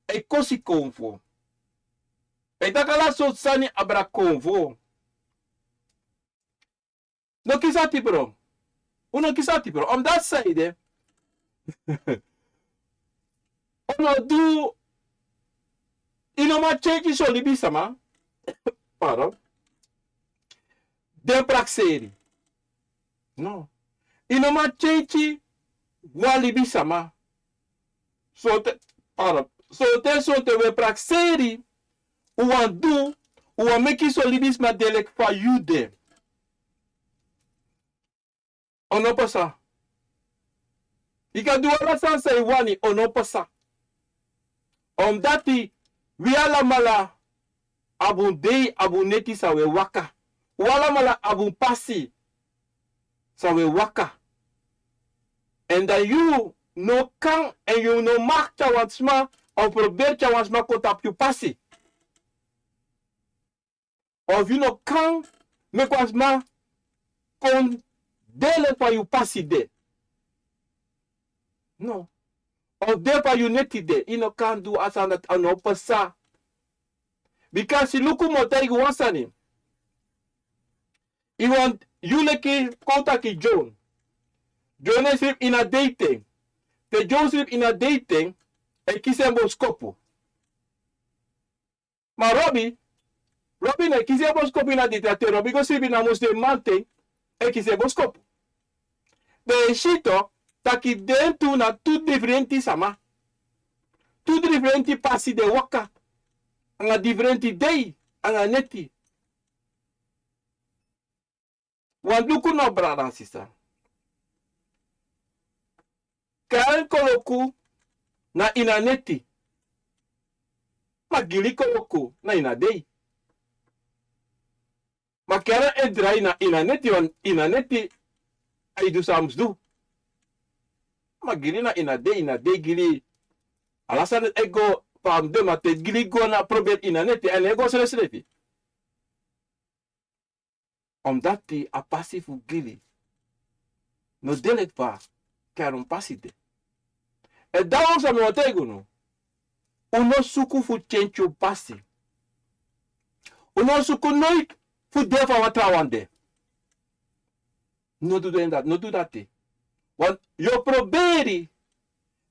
e kosi konfo. E taki ala sortu sani abra konfo. No kisi ati, bro. Un no kisi ati, bro. Omdat san ede, un no du, yu no man tyentyi so libisama. Pardon. Den prakseri. No. Yu no man tyentyi wan libisama. Sonten, pardon. Sonten, sonten wi e prakseri, un wani du, un wani meki son libisma de leki fa yu de. A no pasa. Yu kan du ala sani san yu wani, a no pasa. Omdat wi alamala abi un dei, abi un neti san wi e waka. Un alamala abi un pasi san wi e waka. Èn dan yu no kan, èn yu no mag tyari wan sma, of proberi tyari wan sma kon tapu yu pasi. Of yu no kan meki wan sma kon de leki fa yu pasi de. No. Of de fa yu neti de. Yu no kan du a sani dati, a no pasa. Bikasi luku, mi o taigi wan sani. Yu wani, yu leki, kon taki John. John e sribi ini a deiten. Te John sribi ini a deiten, a e kisi en boskopu. Ma Robi, Robi no e kisi en boskopu ini a deiten. Te Robi go sribi na musliman ten, a e kisi en boskopu. Den e si tu taki den tu na tu difrenti sama. Tu difrenti pasi den waka. Anga difrenti dei, anga neti. Wan luku no, brada, sisa. Kan koloku na ini a neti. Ma gili koloku na ini a dei. Ma kara e drai na ini a neti, wan ini a neti a e du san a mus du. Ma gili na ini a dei, ini a dei gili. Ala sani e go fa a mus de, ma te gili go na proberi ini a neti, a no e go srefsrefi. Omdati a pasi fu gili no de leki fa kara un pasi de. Èn dati wan san mi wani taigi unu. Un no suku fu kenki un pasi. Un no suku noiti fu de fa wan trawan de. No du den dati, no du dati. Wan, yu o proberi,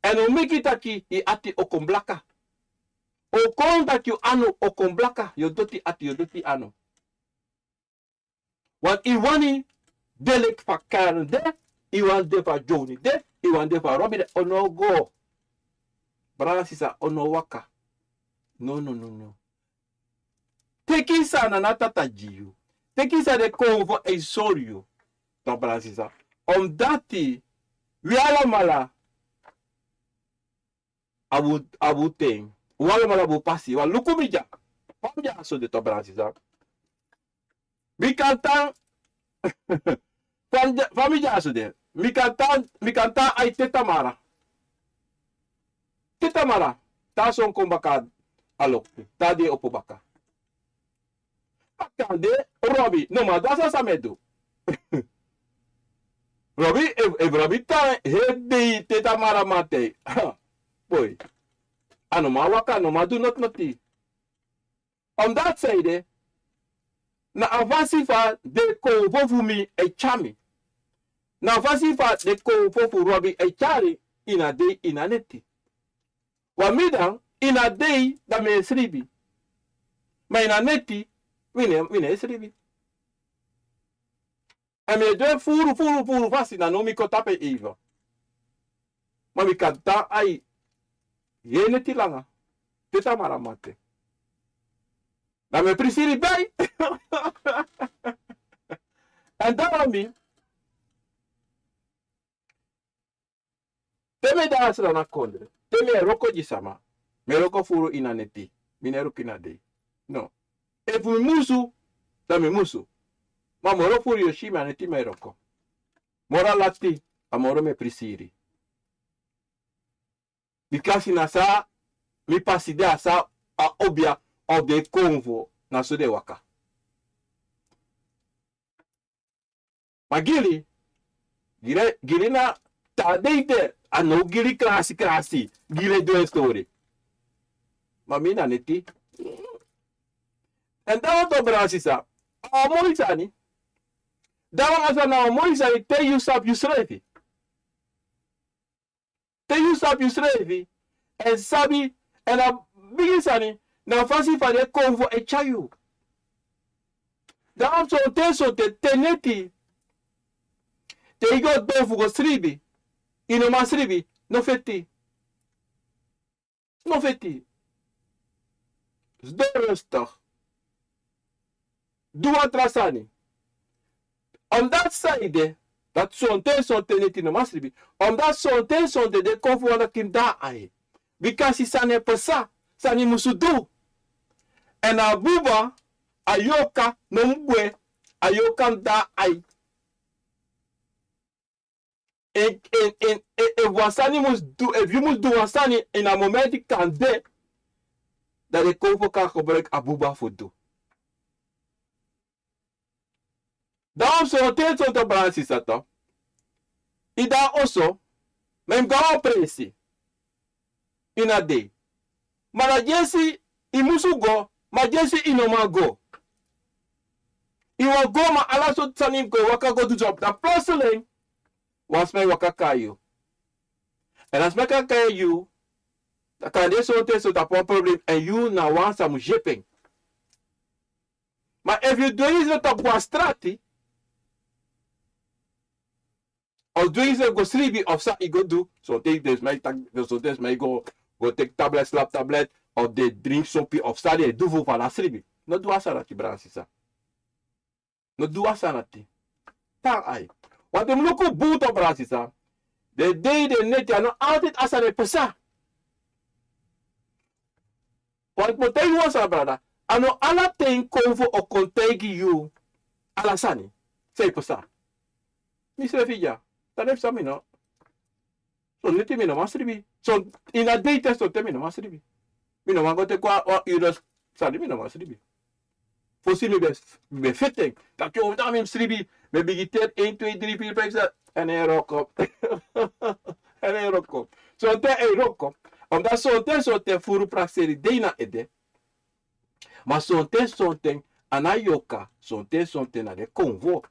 èn un meki taki yu ati o kon blaka. O kon taki yu anu o kon blaka, yu o doti ati, yu o doti anu. Wan, yu wani de leki fa Karen de, yu wani de fa Joni de, yu wani de fa Robi de, o no go. Brada, sisa, o no waka. No, no, no, no. Teki san Nana Tata gi yu. Teki san den konfo e sori yu. Brada, sisa. Omdati wi alamala abi, abi ten. Wi alamala abi pasi. Wan luku mi dya. Fa mi dya so de, brada, sisa. Mi kan tan. Fa mi dya, fa mi dya so de. Mi kan tan, mi kan tan a e te tamara. Te tamara. Te a son kon baka a loktu. Te a dei opo baka. Ma kande Robi no man du a sani san mi e du. Robi, efu, efu Robi tan heri dei te tamara mamanten. Boi. A no man waka, a no man du noti noti. Omdati san ede, na a fasi fa den konfo fu mi e tyari mi. Na a fasi fa den konfo fu Robi e tyari ini a dei, ini a neti. Wan mi dan, ini a dei dan mi e sribi. Ma ini a neti, mi no, mi no e sribi. Èn mi e du en furu, furu, furu fasi, na now mi kon tapu en even. Ma mi kan tan a e heri neti langa. Te tamara mamanten. Dan mi e prisiri dei. Èn dan mi, te mi e de a Sranan kondre, te mi e wroko gi sama, mi e wroko furu ini a neti, mi no e wroko ini a dei. No. Efu mi musu, dan mi musu. Ma moro furu yu o si mi a neti mi e wroko. Moro a lati, a moro mi e prisiri. Bikasi na san mi pasi de, a san a obiya of den konfo na so den waka. Ma gili, gili, gili na te a dei de, a no gili krasi krasi, gili e du en stori. Ma mi na neti. Èn dan wan, brada, sisa, a wan moi sani. Dan wan, a sani na wan moi sani te yu sabi yusrefi. Te yu sabi yusrefi, èn sabi, èn a bigi sani, na fasi fa den konfo e tyari yu. Dan sonten, sonten, te neti, te yu go doro fu go sribi, yu no man sribi, no feti. No feti. Sidon rustig. Du wan tra sani. Omdati san ede, dati sonten, sonten neti no man sribi. Omdati sonten, sonten den konfo wani taki mi de na ai. Bikasi sani e pasa, sani musu du. Èn a buba, a yorka, no mu gwe, a yorka mu de na ai. En, en, en, en, efu wan sani mus du, efu yu mus du wan sani ini a momenti kande, dan den konfo kan gebruiki a buba fu du. Dan sonten, sonten, brada, sisa, yu de na oso, ma yu mus go na wan presi ini a dei. Ma na dyesi yu musu go, ma dyesi yu no man go. Yu wani go, ma ala sortu sani yu mus go, waka go du dyaso, dan plotseling wan sma e waka kai yu. Èn a sma kan kai yu, dan kande sonten, sonten a poti wan problem, èn yu na wan san mus yepi en. Ma efu yu du en yu sidon tapu wan strati, Of dwingi srefi go sribi of san yu go du. Sonten den sma e taki, sonten sma e go, go teki tablet, slapu tablet, of den dringi sopi of san den e du fu fala sribi. No du a sani dati, brada sisa. No du a sani dati. Tan ai. Want un mus luku bun tu, brada sisa. Den dei, den neti, a no altijd a sani e pasa. Want mi o taigi wan sani, brada. A no ala ten konfo o kon taigi yu ala sani san e pasa. Mi srefi dya. San e pasa, mi no. Son neti mi no man sribi. Son, ini a dei ten, sonten mi no man sribi. Mi no man go teki wan, wan uru sani, mi no man sribi. Fosi mi ben, mi ben feti en. Taki o, dan mi sribi. Mi bigin teri: één, twee, drie, vier, vijf, zes. Èn a e wroko. Èn a e wroko. Sonten a e wroko. Omdat sonten, sonten furu prakseri dei na ede. Ma sonten, sonten a na yorka. Sonten, sonten na den konfo.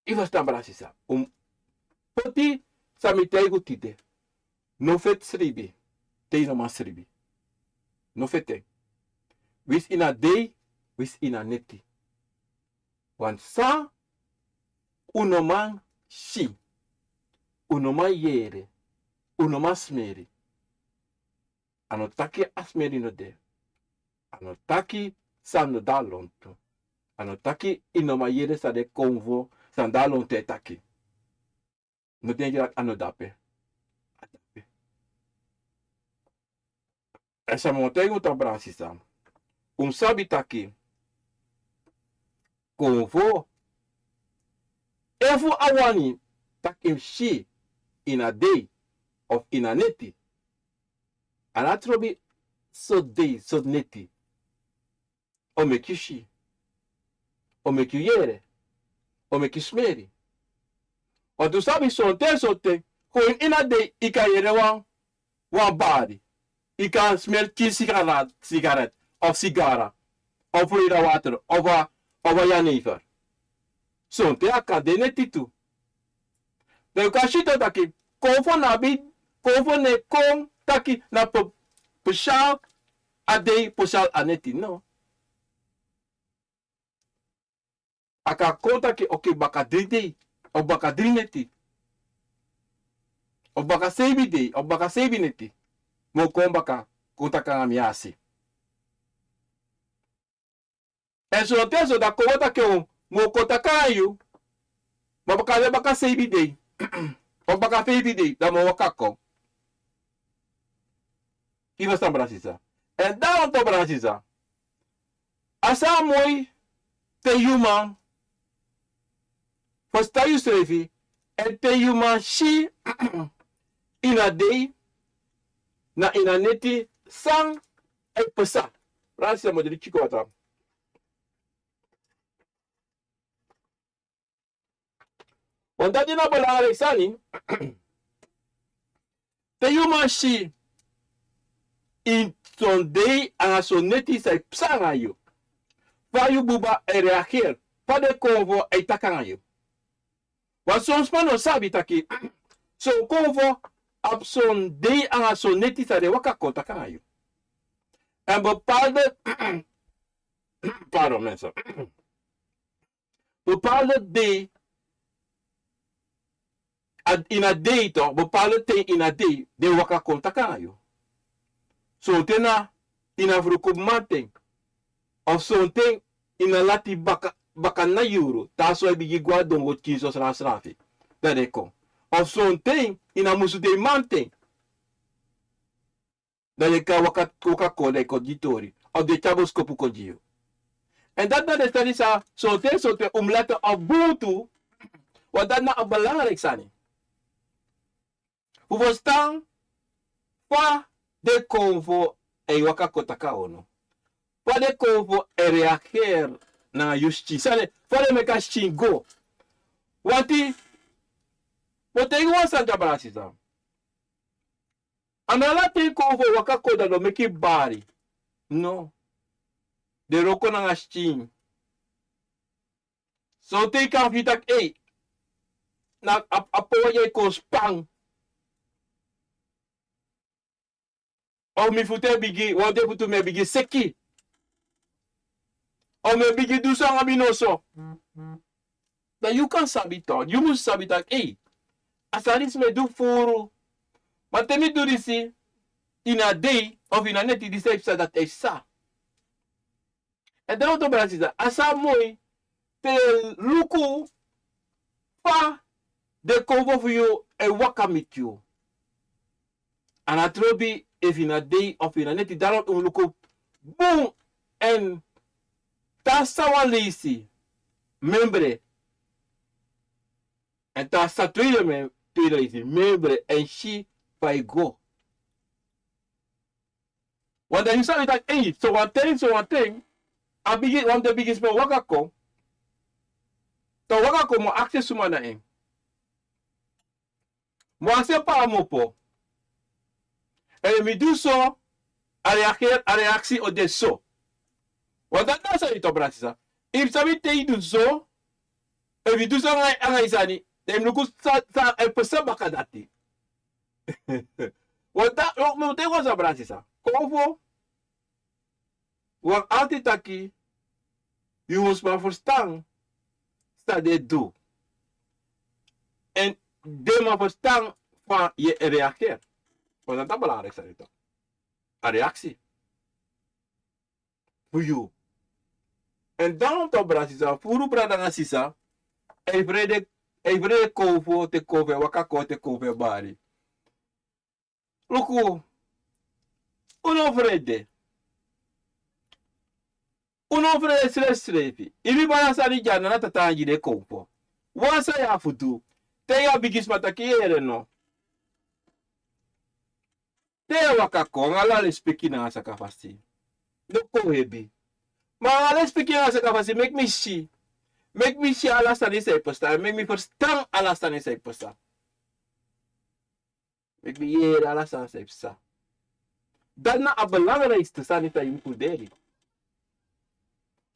Yu ferstan, brada sisa? Un poti san mi taigi un tide. No feti sribi te yu no man sribi. No feti en. Winsi ini a dei, winsi ini a neti. Want san un no man si, un no man yere, un no man smeri. A no taki a smeri no de. A no taki san no de na lontu. A no taki yu no man yere san den konfo, san de na lontu e taki. No denki taki a no de ape. A de ape. Èn san mi o taigi un tu, brada sisa. Un sabi taki konfo, efu a wani taki yu mus si ini a dei of ini a neti, a no trobi sortu dei, sortu neti o meki yu si, o meki yu yere, o meki yu smeri. Want un sabi, sonten, sonten, kon ini a dei yu kan yere wan, wan bari. Yu kan smeri tin sigaret, sigaret, of sigara, of Florida water, of a, of a jenever. Sonten a kan de neti tu. Dan yu kan si tu taki konfo no abi, konfo no e kon taki na pe, special a dei, special a neti, no. A kan kon taki, oké, baka dri dei, of baka dri neti, of baka seibi dei, of baka seibi neti, mi o kon baka kon taki nanga mi yasi. Èn sonten, sonten a kon taki, mi o kon taki nanga yu, ma baka de baka seibi dei, of baka feifi dei, dan mi o waka kon. Yu ferstan, brada sisa? Èn dan tu, brada sisa, a sa moi te yu man ferstan yusrefi, èn te yu man si ini a dei, na ini a neti, san e pasa. Brada sisa, mi o dringi tiki watra. Want dati na belangrijk sani. Te yu man si ini son dei nanga son neti san e pasa nanga yu, fa yu buba e reageer, fa den konfo e taki nanga yu. Want son sma no sabi taki son konfo abi son dei nanga son neti san den waka kon taki nanga yu. Èn bepaalde, pardon, mensen. Bepaalde dei, a, ini a dei tu, bepaalde ten ini a dei, den waka kon taki nanga yu. Sonten na ini a fruku mamanten, of sonten ini a lati baka, baka na yuru, te a soi bigin go na dongo, kinso, srafsrafi, dan den kon. Of sonten ini a musudei mamanten. Dan den kan waka, waka kon, dan den kon gi tori, of den tyari boskopu kon gi yu. Èn dati na den sani san sonten, sonten un mus leti a bun tu, want dati na a belangrijk sani. Fu ferstan fa den konfo e waka kon taki nanga unu. Fa den konfo e reageer nanga yu skin. San den, fa den meki a skin go. Want mi o taigi wan sani, brada sisa. A no ala ten konfo waka kon dan den o meki bari. No. Den wroko nanga skin. Sonten yu kan firi taki, ei, na a, a power dya e kon span. Of mi futu e bigin, wan den futu mi e bigin seki. Of mi e bigin du so nanga mi noso. Dan yu kan sabi toch, yu mus sabi taki, ei, a sani disi mi e du furu. Ma te mi du disi, ini a dei of ini a neti, disi e psa, dati e psa. Èn dan, brada sisa, a sa moi te luku fa den konfo fu yu e waka miti yu. A no trobi efu ini a dei of ini a neti, dan un luku bun. Èn te a sa wan leisi, memre. Èn te a sa tweede, mem-, tweede leisi, memre, èn si fa e go. Want dan yu sabi taki, ei, so wan ten, so wan ten, a bigi, wan de bigi sma waka kon. Dan waka kon, mi o aksi suma na en. Mi o aksi en pe a kmopo. Èn efu mi du so, a reageer, a reaksi o de so. Want dati na sani toch, brada sisa. Efu mi sabi te yu du so, efu yu du so anga, anga yu sani, dan yu mus luku san, san e psa baka dati. Want dati, mi o taigi wan sani, brada sisa. Konfo, wi abi altijd taki, yu mus man ferstan san den e du. Èn den man ferstan fa yu e reageer. Want dati na belangrijk sani toch. A reaksi fu yu. Èn dan toch, brada sisa, furu brada nanga sisa, a e frede, a e frede konfo, te konfo e waka kon, te konfo e bari. Luku, un no frede. Un no frede srefsrefi. Efu yu bari a sani dya, na a Tata nanga yu den e konfo. Wan sani yu abi fu du. Te yu a bigi sma, taki yere no. Te yu e waka kon, anga ala lespeki nanga sakafasi. No kon hebi. Ma anga lespeki nanga sakafasi, meki mi si. Meki mi si ala sani san e psa. Meki mi ferstan ala sani san e psa. Meki mi yere ala sani san e psa. Dati na a belangrijkste sani san yu mus kruderi.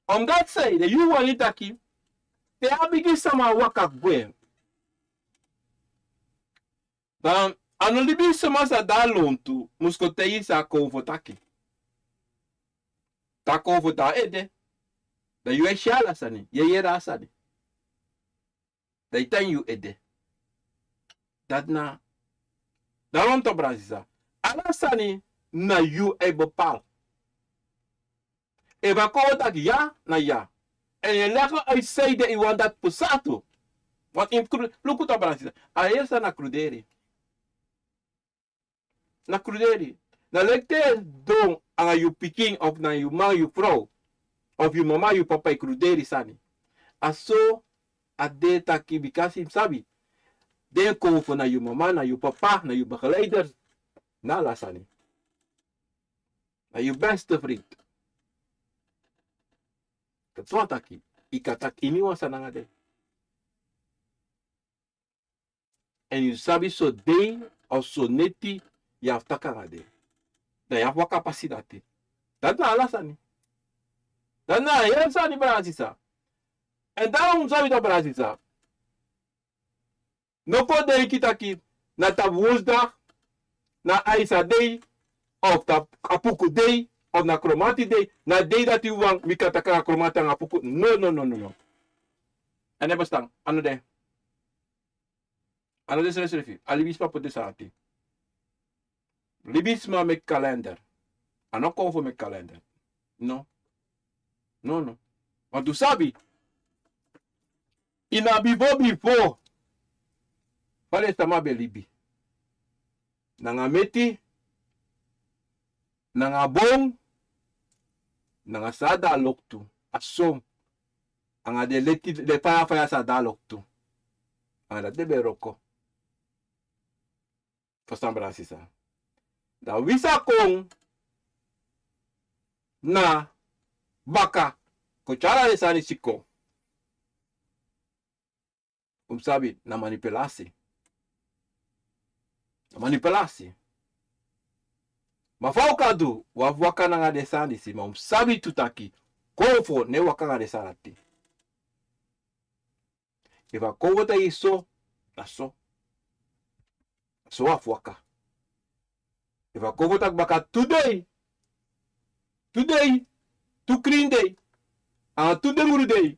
Omdat san ede, yu wani taki, te a bigi sama waka gwe. Dan, a no libisma san de na lontu mus kon taigi san a konfo taki. Te a konfo de na ede. Dan yu e si ala sani, yu e yere a sani. Dan yu tan ini yu ede. Dati na, dan lontu, brada sisa. Ala sani na yu e bepaal. Efu a konfo taki ya, na ya. Èn yu e leg uit san ede yu wani dati psa tu. Want yu mus kru-, luku toch, brada sisa. A heri sani na kruderi. Na kruderi. Na leki te yu sidon anga yu pikin of nanga yu man, yu frow, of yu mama, yu papa, yu kruderi sani. A so a de taki, bikasi yu mus sabi. Den konfo na yu mama, na yu papa, na yu begeleiders. Na ala sani. Na yu beste vriend. Dati wani taki, yu kan taki iniwan sani nanga den. Èn yu sabi son dei of son neti yu abi fu taki nanga den. Dan yu abi fu waka pasi dati. Dati na ala sani. Dati na a heri sani, brada sisa. Èn dan un mus sabi toch, brada sisa. No kon denki taki na tapu woensdag, na aisa dei, of tapu apuku dei, of na kromanti dei, na dei dati wawan mi kan taki nanga kromanti nanga apuku. No, no, no, no, no. A no e bestaan, a no de. A no de srefsrefi, a libisma poti den sani ati. Libisma meki kalender. A no konfo meki kalender. No. No, no. Want un sabi, ini a bifo bifo, fa den sama ben libi. Nanga meti, nanga bon, nanga san de na loktu, a son. Anga den leti, den faya faya san de na loktu. Anga dati den ben e wroko. Ferstan, brada sisa. Dan wi sa kon na baka, kon tyari ala den sani disi kon. Un mus sabi na manipulasi. Na manipulasi. Ma fa un kan du, un abi fu waka nanga den sani disi, ma un mus sabi tu taki, konfo no e waka nanga den sani ati. Efu a konfo taki so, na so. So un abi fu waka. Efu a konfo taki baka tu dei, tu dei, tu krin dei, anga tu dengru dei,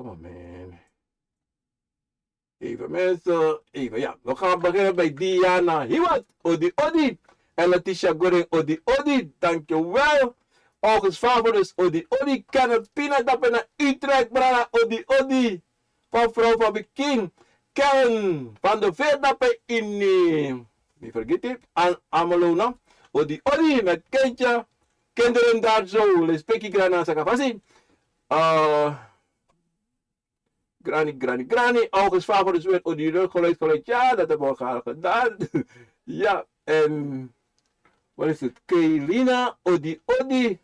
Come on, man. Even mensen, even, ja. We gaan beginnen bij Diana Hiwat, odi odi. En Letitia Goring, odi odi. Dankjewel. August Favorus, odi odi. Kenneth Pina, dape na Utrecht, brada, odi odi. Van vrouw van Bekin. Karen van de Veer, dape in, eh, mi vergiti, An Amelona. Odi odi, met kindje. Kinderen daar zo, lespeki, grana, sakafasi. Eh, Granny, granny, granny. August Faber is weer. Odi, leuk geluid, geluid. Ja, dat hebben we al gedaan. Ja, en wat is het? Keilina, odi, odi.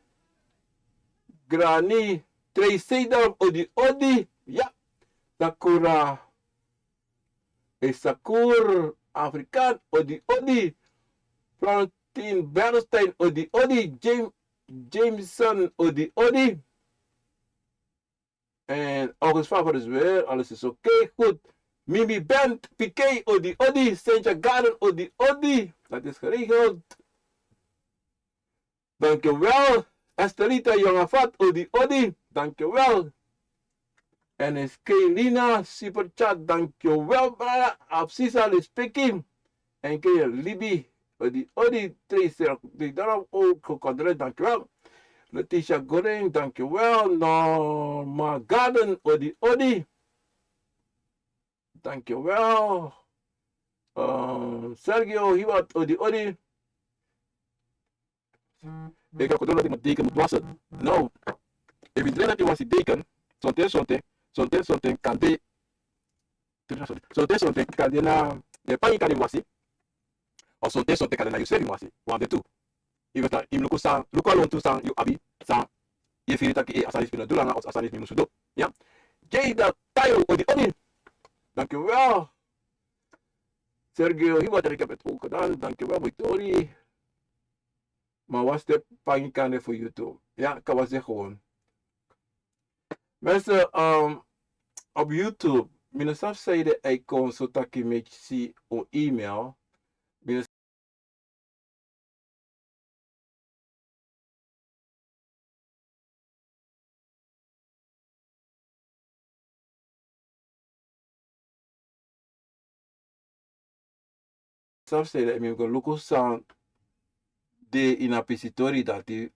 Granny, Trey Seedorf, odi, odi. Ja, Sakura. Is Sakur, Afrikaan, odi, odi. Florentine Bernstein, odi, odi. James, Jameson, odi, odi. En August Faber is weer. Alles is oké, goed. Mimi Bent, P K, odi, odi. Sentja Garden, odi, odi. Dat is geregeld. Dankjewel. Estelita Jongafat, odi, odi. Dankjewel. En is Keilina, Super Chat, dankjewel, brada. Absisa, lespeki. En ke libi, odi, odi, Tracer, die daarom ook gecontroleerd, dankjewel. Letitia Goring, dankjewel. Norma Garden, odi, odi. Dankjewel. Eh, Sergio Hiwat, odi, odi. Eke a kodron dati mus deken, mus dwasu. No. Efu yu dren dati wasi deken, sonten, sonten, sonten, sonten kan de, sonten, sonten kan de na, den pangi kan de wasi. Of sonten, sonten kan de na yusrefi wasi. Wan de tu. Yu e ferstan, yu mus luku san, luku a lontu san yu abi, san yu e firi taki, eh, a sani disi mi no du langa, of a sani disi mi musu du. Ya. Jada Tayo, odi, odi. Dankjewel. Sergio Hiwa, dat ik heb het ook gedaan. Dankjewel, Victorie. Maar was de pagina voor YouTube? Ja, kan was gewoon. Mensen, ehm, op YouTube, mi no sabi san ede icon, so taki meki si un email. Mi no sabi san ede, mi go luku san de ini a pisitori dati.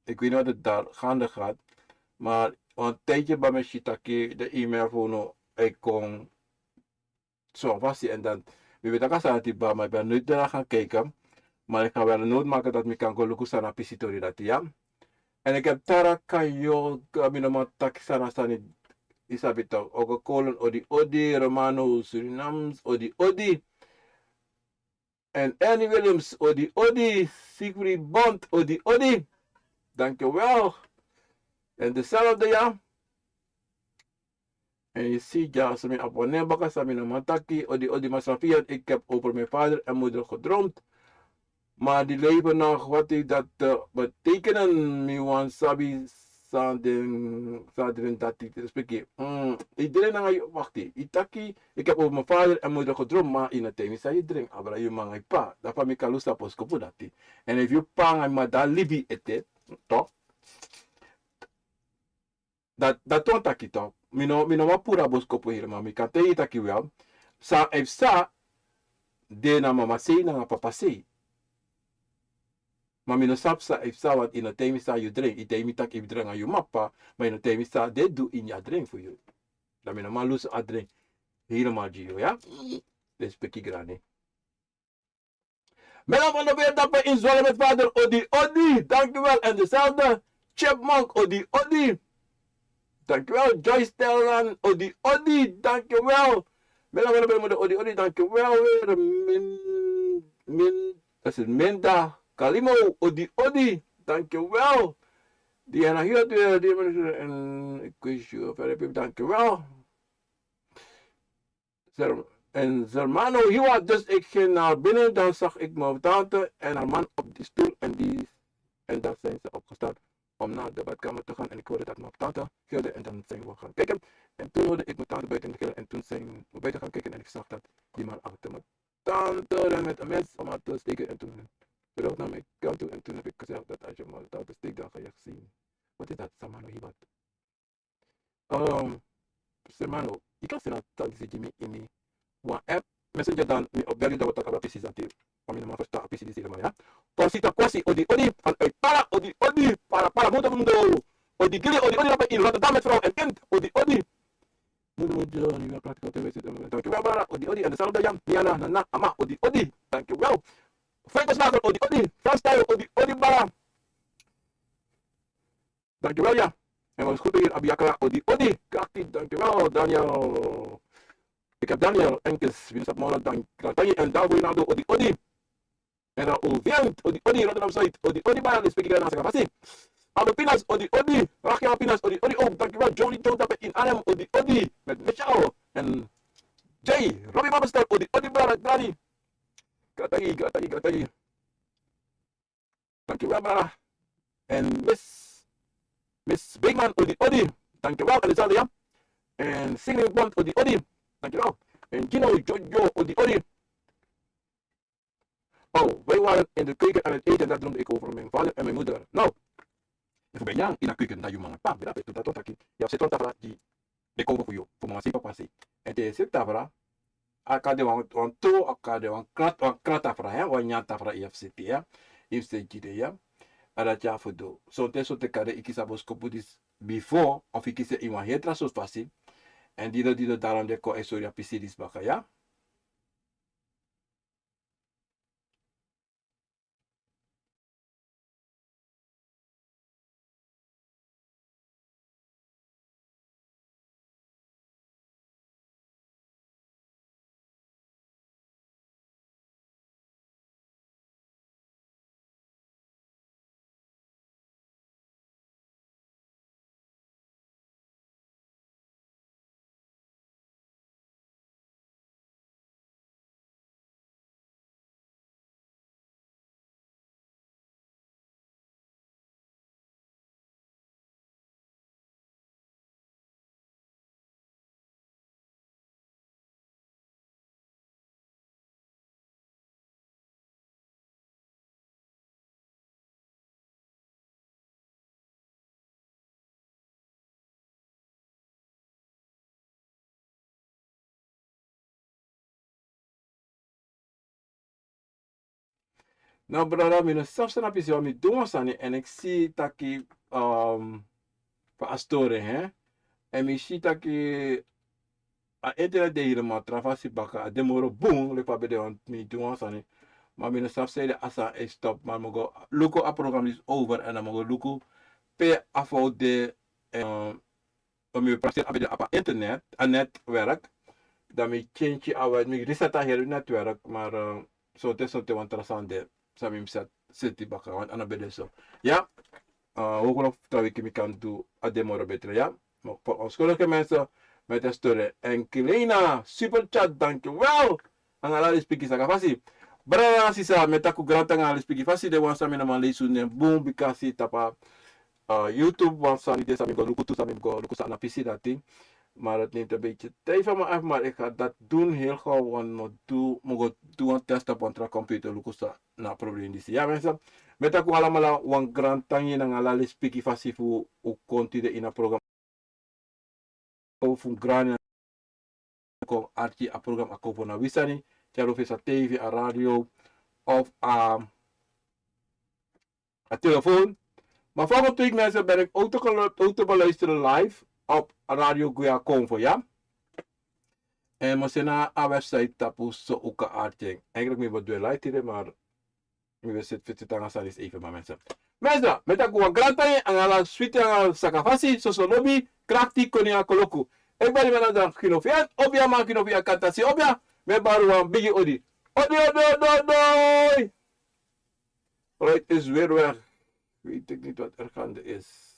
Ik weet niet wat het daar gaande gaat. Maar een tijdje bij mijn shiitake, de e-mail voor no, hij kon zo vast en dan. Mi weet dat ik a sani dati, maar ik ben nooit daar gaan kijken. Maar ik ga wel een noot maken dat mi kan go luku san na pisitori dati, ja. En ik heb Tara Kayo, Kaminoman Taksana Sani, Isabita, Ogokolen, odi, odi, Romano, Surinams, odi, odi. En Ernie Williams, odi, odi, Siegfried Bond, odi, odi. Dankjewel. En dezelfde, ja. En je ziet, ja, als mi abonneer baka, Sami no Mataki, odi, odi, Masrafian, ik heb over mijn vader en moeder gedroomd. Maar die leven nog, wat heeft dat te betekenen? Mi wan sabi san den, san den dati te speki. Mm, iedereen nanga yu, wacht, yu taki, ik heb over mijn vader en moeder gedroomd, maar in het time is yu drink, abra yu manga yu pa. Dafa mi kan lusu a boskopu dati. En efu yu pa nanga yu ma libi ete, toch? Dat, dat wan taki toch. Mi no, mi no wan puru a boskopu helemaal. Mi kan taigi yu taki wel. San a e psa de na mama sei nanga papa sei. Ma mi no sabi san a e psa, want yu no taigi mi san yu drink. Yu taigi mi taki yu drink nanga yu mama, ma yu no taigi mi san den du ini a drink fu yu. Dan mi no man lusu a drink helemaal gi yu, ya. Den speki grani. Mela van der Weer, dape in Zwolle met vader, odi, odi. Dankjewel. En dezelfde Chipmunk, odi, odi. Dankjewel. Joyce Telran, odi, odi. Dankjewel. Mela van der Weer, moeder, odi, odi. Dankjewel weer. Min, min, dat is Minda Kalimo, odi, odi. Dankjewel. Diana Hiot weer, die mensen, en ik wens je verder, dankjewel. Zer-, en Zermano, hier was, dus ik ging naar binnen, dan zag ik mijn tante en haar man op die stoel en die, en dan zijn ze opgestaan om naar de badkamer te gaan en ik hoorde dat mijn tante gilde en dan zijn we gaan kijken. En toen hoorde ik mijn tante buiten gillen en toen zijn we buiten gaan kijken en ik zag dat die man achter mijn tante rende met een mes om haar te steken en toen terug naar mijn kant toe en toen heb ik gezegd dat als je mijn tante steekt dan ga je zien. Wat is dat, Samano, hier wat? Ehm, Sermano, yu kan seni a taki disi gi mi ini wan app, messenger, dan mi o bel yu, dan wi o taki abra pisi disi. Want mi no man ferstan a pisi disi helemaal, ya. Korsita Kwasi, odi, odi, vanuit Para, odi, odi, Para, Para, mundo, mundo. Odi, Gili, odi, odi, dape in Rotterdam met vrouw en kind, odi, odi. Mundo, mundo, New York, Pratica, T V, dankjewel, brada, odi, odi, en dezelfde, ya, Miana, Nana, Ama, odi, odi, dankjewel. Franco Slager, odi, odi, Frans Tayo, odi, odi, brada. Dankjewel, ya. En wi skultu yu abi Akra, odi, odi. Krakti, dankjewel, Daniel. Ik heb Daniel Enkes, Winsat Moro, dank, dank je. En Davo Rinaldo, odi, odi. En Raoul Viant, odi, odi, Rotterdam Zuid, odi, odi, Bayern, die spreken daar naast elkaar. Aldo Pinas, odi, odi. Rachel Pinas, odi, odi. Oh, dankjewel, Johnny Joe, dape in Arnhem, odi, odi. Met Michel en Jay. Robbie Babelstel, odi, odi, brada, Gladys. Gatayi, gatayi, gatayi. Dankjewel, brada. En Miss, Miss Beekman, odi, odi. Dankjewel, Alexander, ya. En Singing Bond, odi, odi. Dankjewel. En Gino, Jojo, odi, odi. Oh, wij waren in de keuken aan het eten en daar droomde ik over mijn vader en mijn moeder. Nou, efu ben yang in a keuken na yu mama, pa, ben dat, dat, dat, taki. Ya, se ton tafra di den kon go fu yu, fu mama sei, papa sei. En te yu seti tafra, a kan de wan, wan tu, a kan de wan krat, wan krat tafra, ya, wan nyan tafra yu e seti, ya. Yu e seti gi den, ya. A dati ya fu du. Sonten, sonten kan de yu kisi a boskopu disi bifo, of yu kisi en ini wan heri tra sortu fasi. En dino, dino, daarom den kon e sori a pisi disi baka, ya. No, brada, mi no sabi san na pisi, want mi du wan sani èn mi si taki, um, fa a story, hè? Èn mi si taki a internet de helemaal tra fasi baka, a de moro bun, leki fa a ben de, want mi du wan sani. Ma mi no sabi san ede a sani e stop, ma mi o go luku a program disi over èn dan mi o go luku pe a fout de, èn, um, dan mi prakseri a ben de op a internet, a netwerk. Dan mi change a wet, mi reset a hele netwerk, maar, eh, sonten, sonten wan tra sani de, san mi mus seti baka, want a no ben de so. Ya, eh, hopelijk tra wiki mi kan du a de moro betre, ya. Maar voor onschuldige mensen met een storing. En Kelena, super chat, dankjewel. Nanga ala respeki saka fasi. Brada, sisa, mi e taki un grantangi nanga ala respeki fasi, den wan san mi no man leisi un nen bun, bika si tapu a, uh, YouTube, wan sani de san mi go luku tu, san mi go luku san na pisi dati. Maar het neemt een beetje tijd van me af, maar ik ga dat doen heel gauw, want mi o du, mi o go du wan test op wan tra computer, luku san na probleem disi. Ya, mensen, mi e taki un alamala wan grantangi nanga ala respeki fasi fu un kon tide ini a program. Fu un grani kon arki a program Akomfo na wi sani, te a lobi sa tv, a radio of a, a telefoon. Maar volgende week, mensen, ben ik ook te, gelu- ook te beluisteren live op Radio Guya Akomfo, ja? En mi o seni a website tapu so un kan arki en. Eigenlijk mi bo du en live tide, maar mi ben seti feti nanga sani disi even, ma mensen. Mensen, mi e taki un wan grantangi nanga ala switi nanga saka fasi, soso lobi, krakti, koni nanga koloku. Efu a bari mi na dan Gino Fian, obia man, Gino Fian kan taki obia, mi e bari un wan bigi odi. Odi, odi, odi, odi! Roy is weer weg. Weet ik niet wat er gaande is.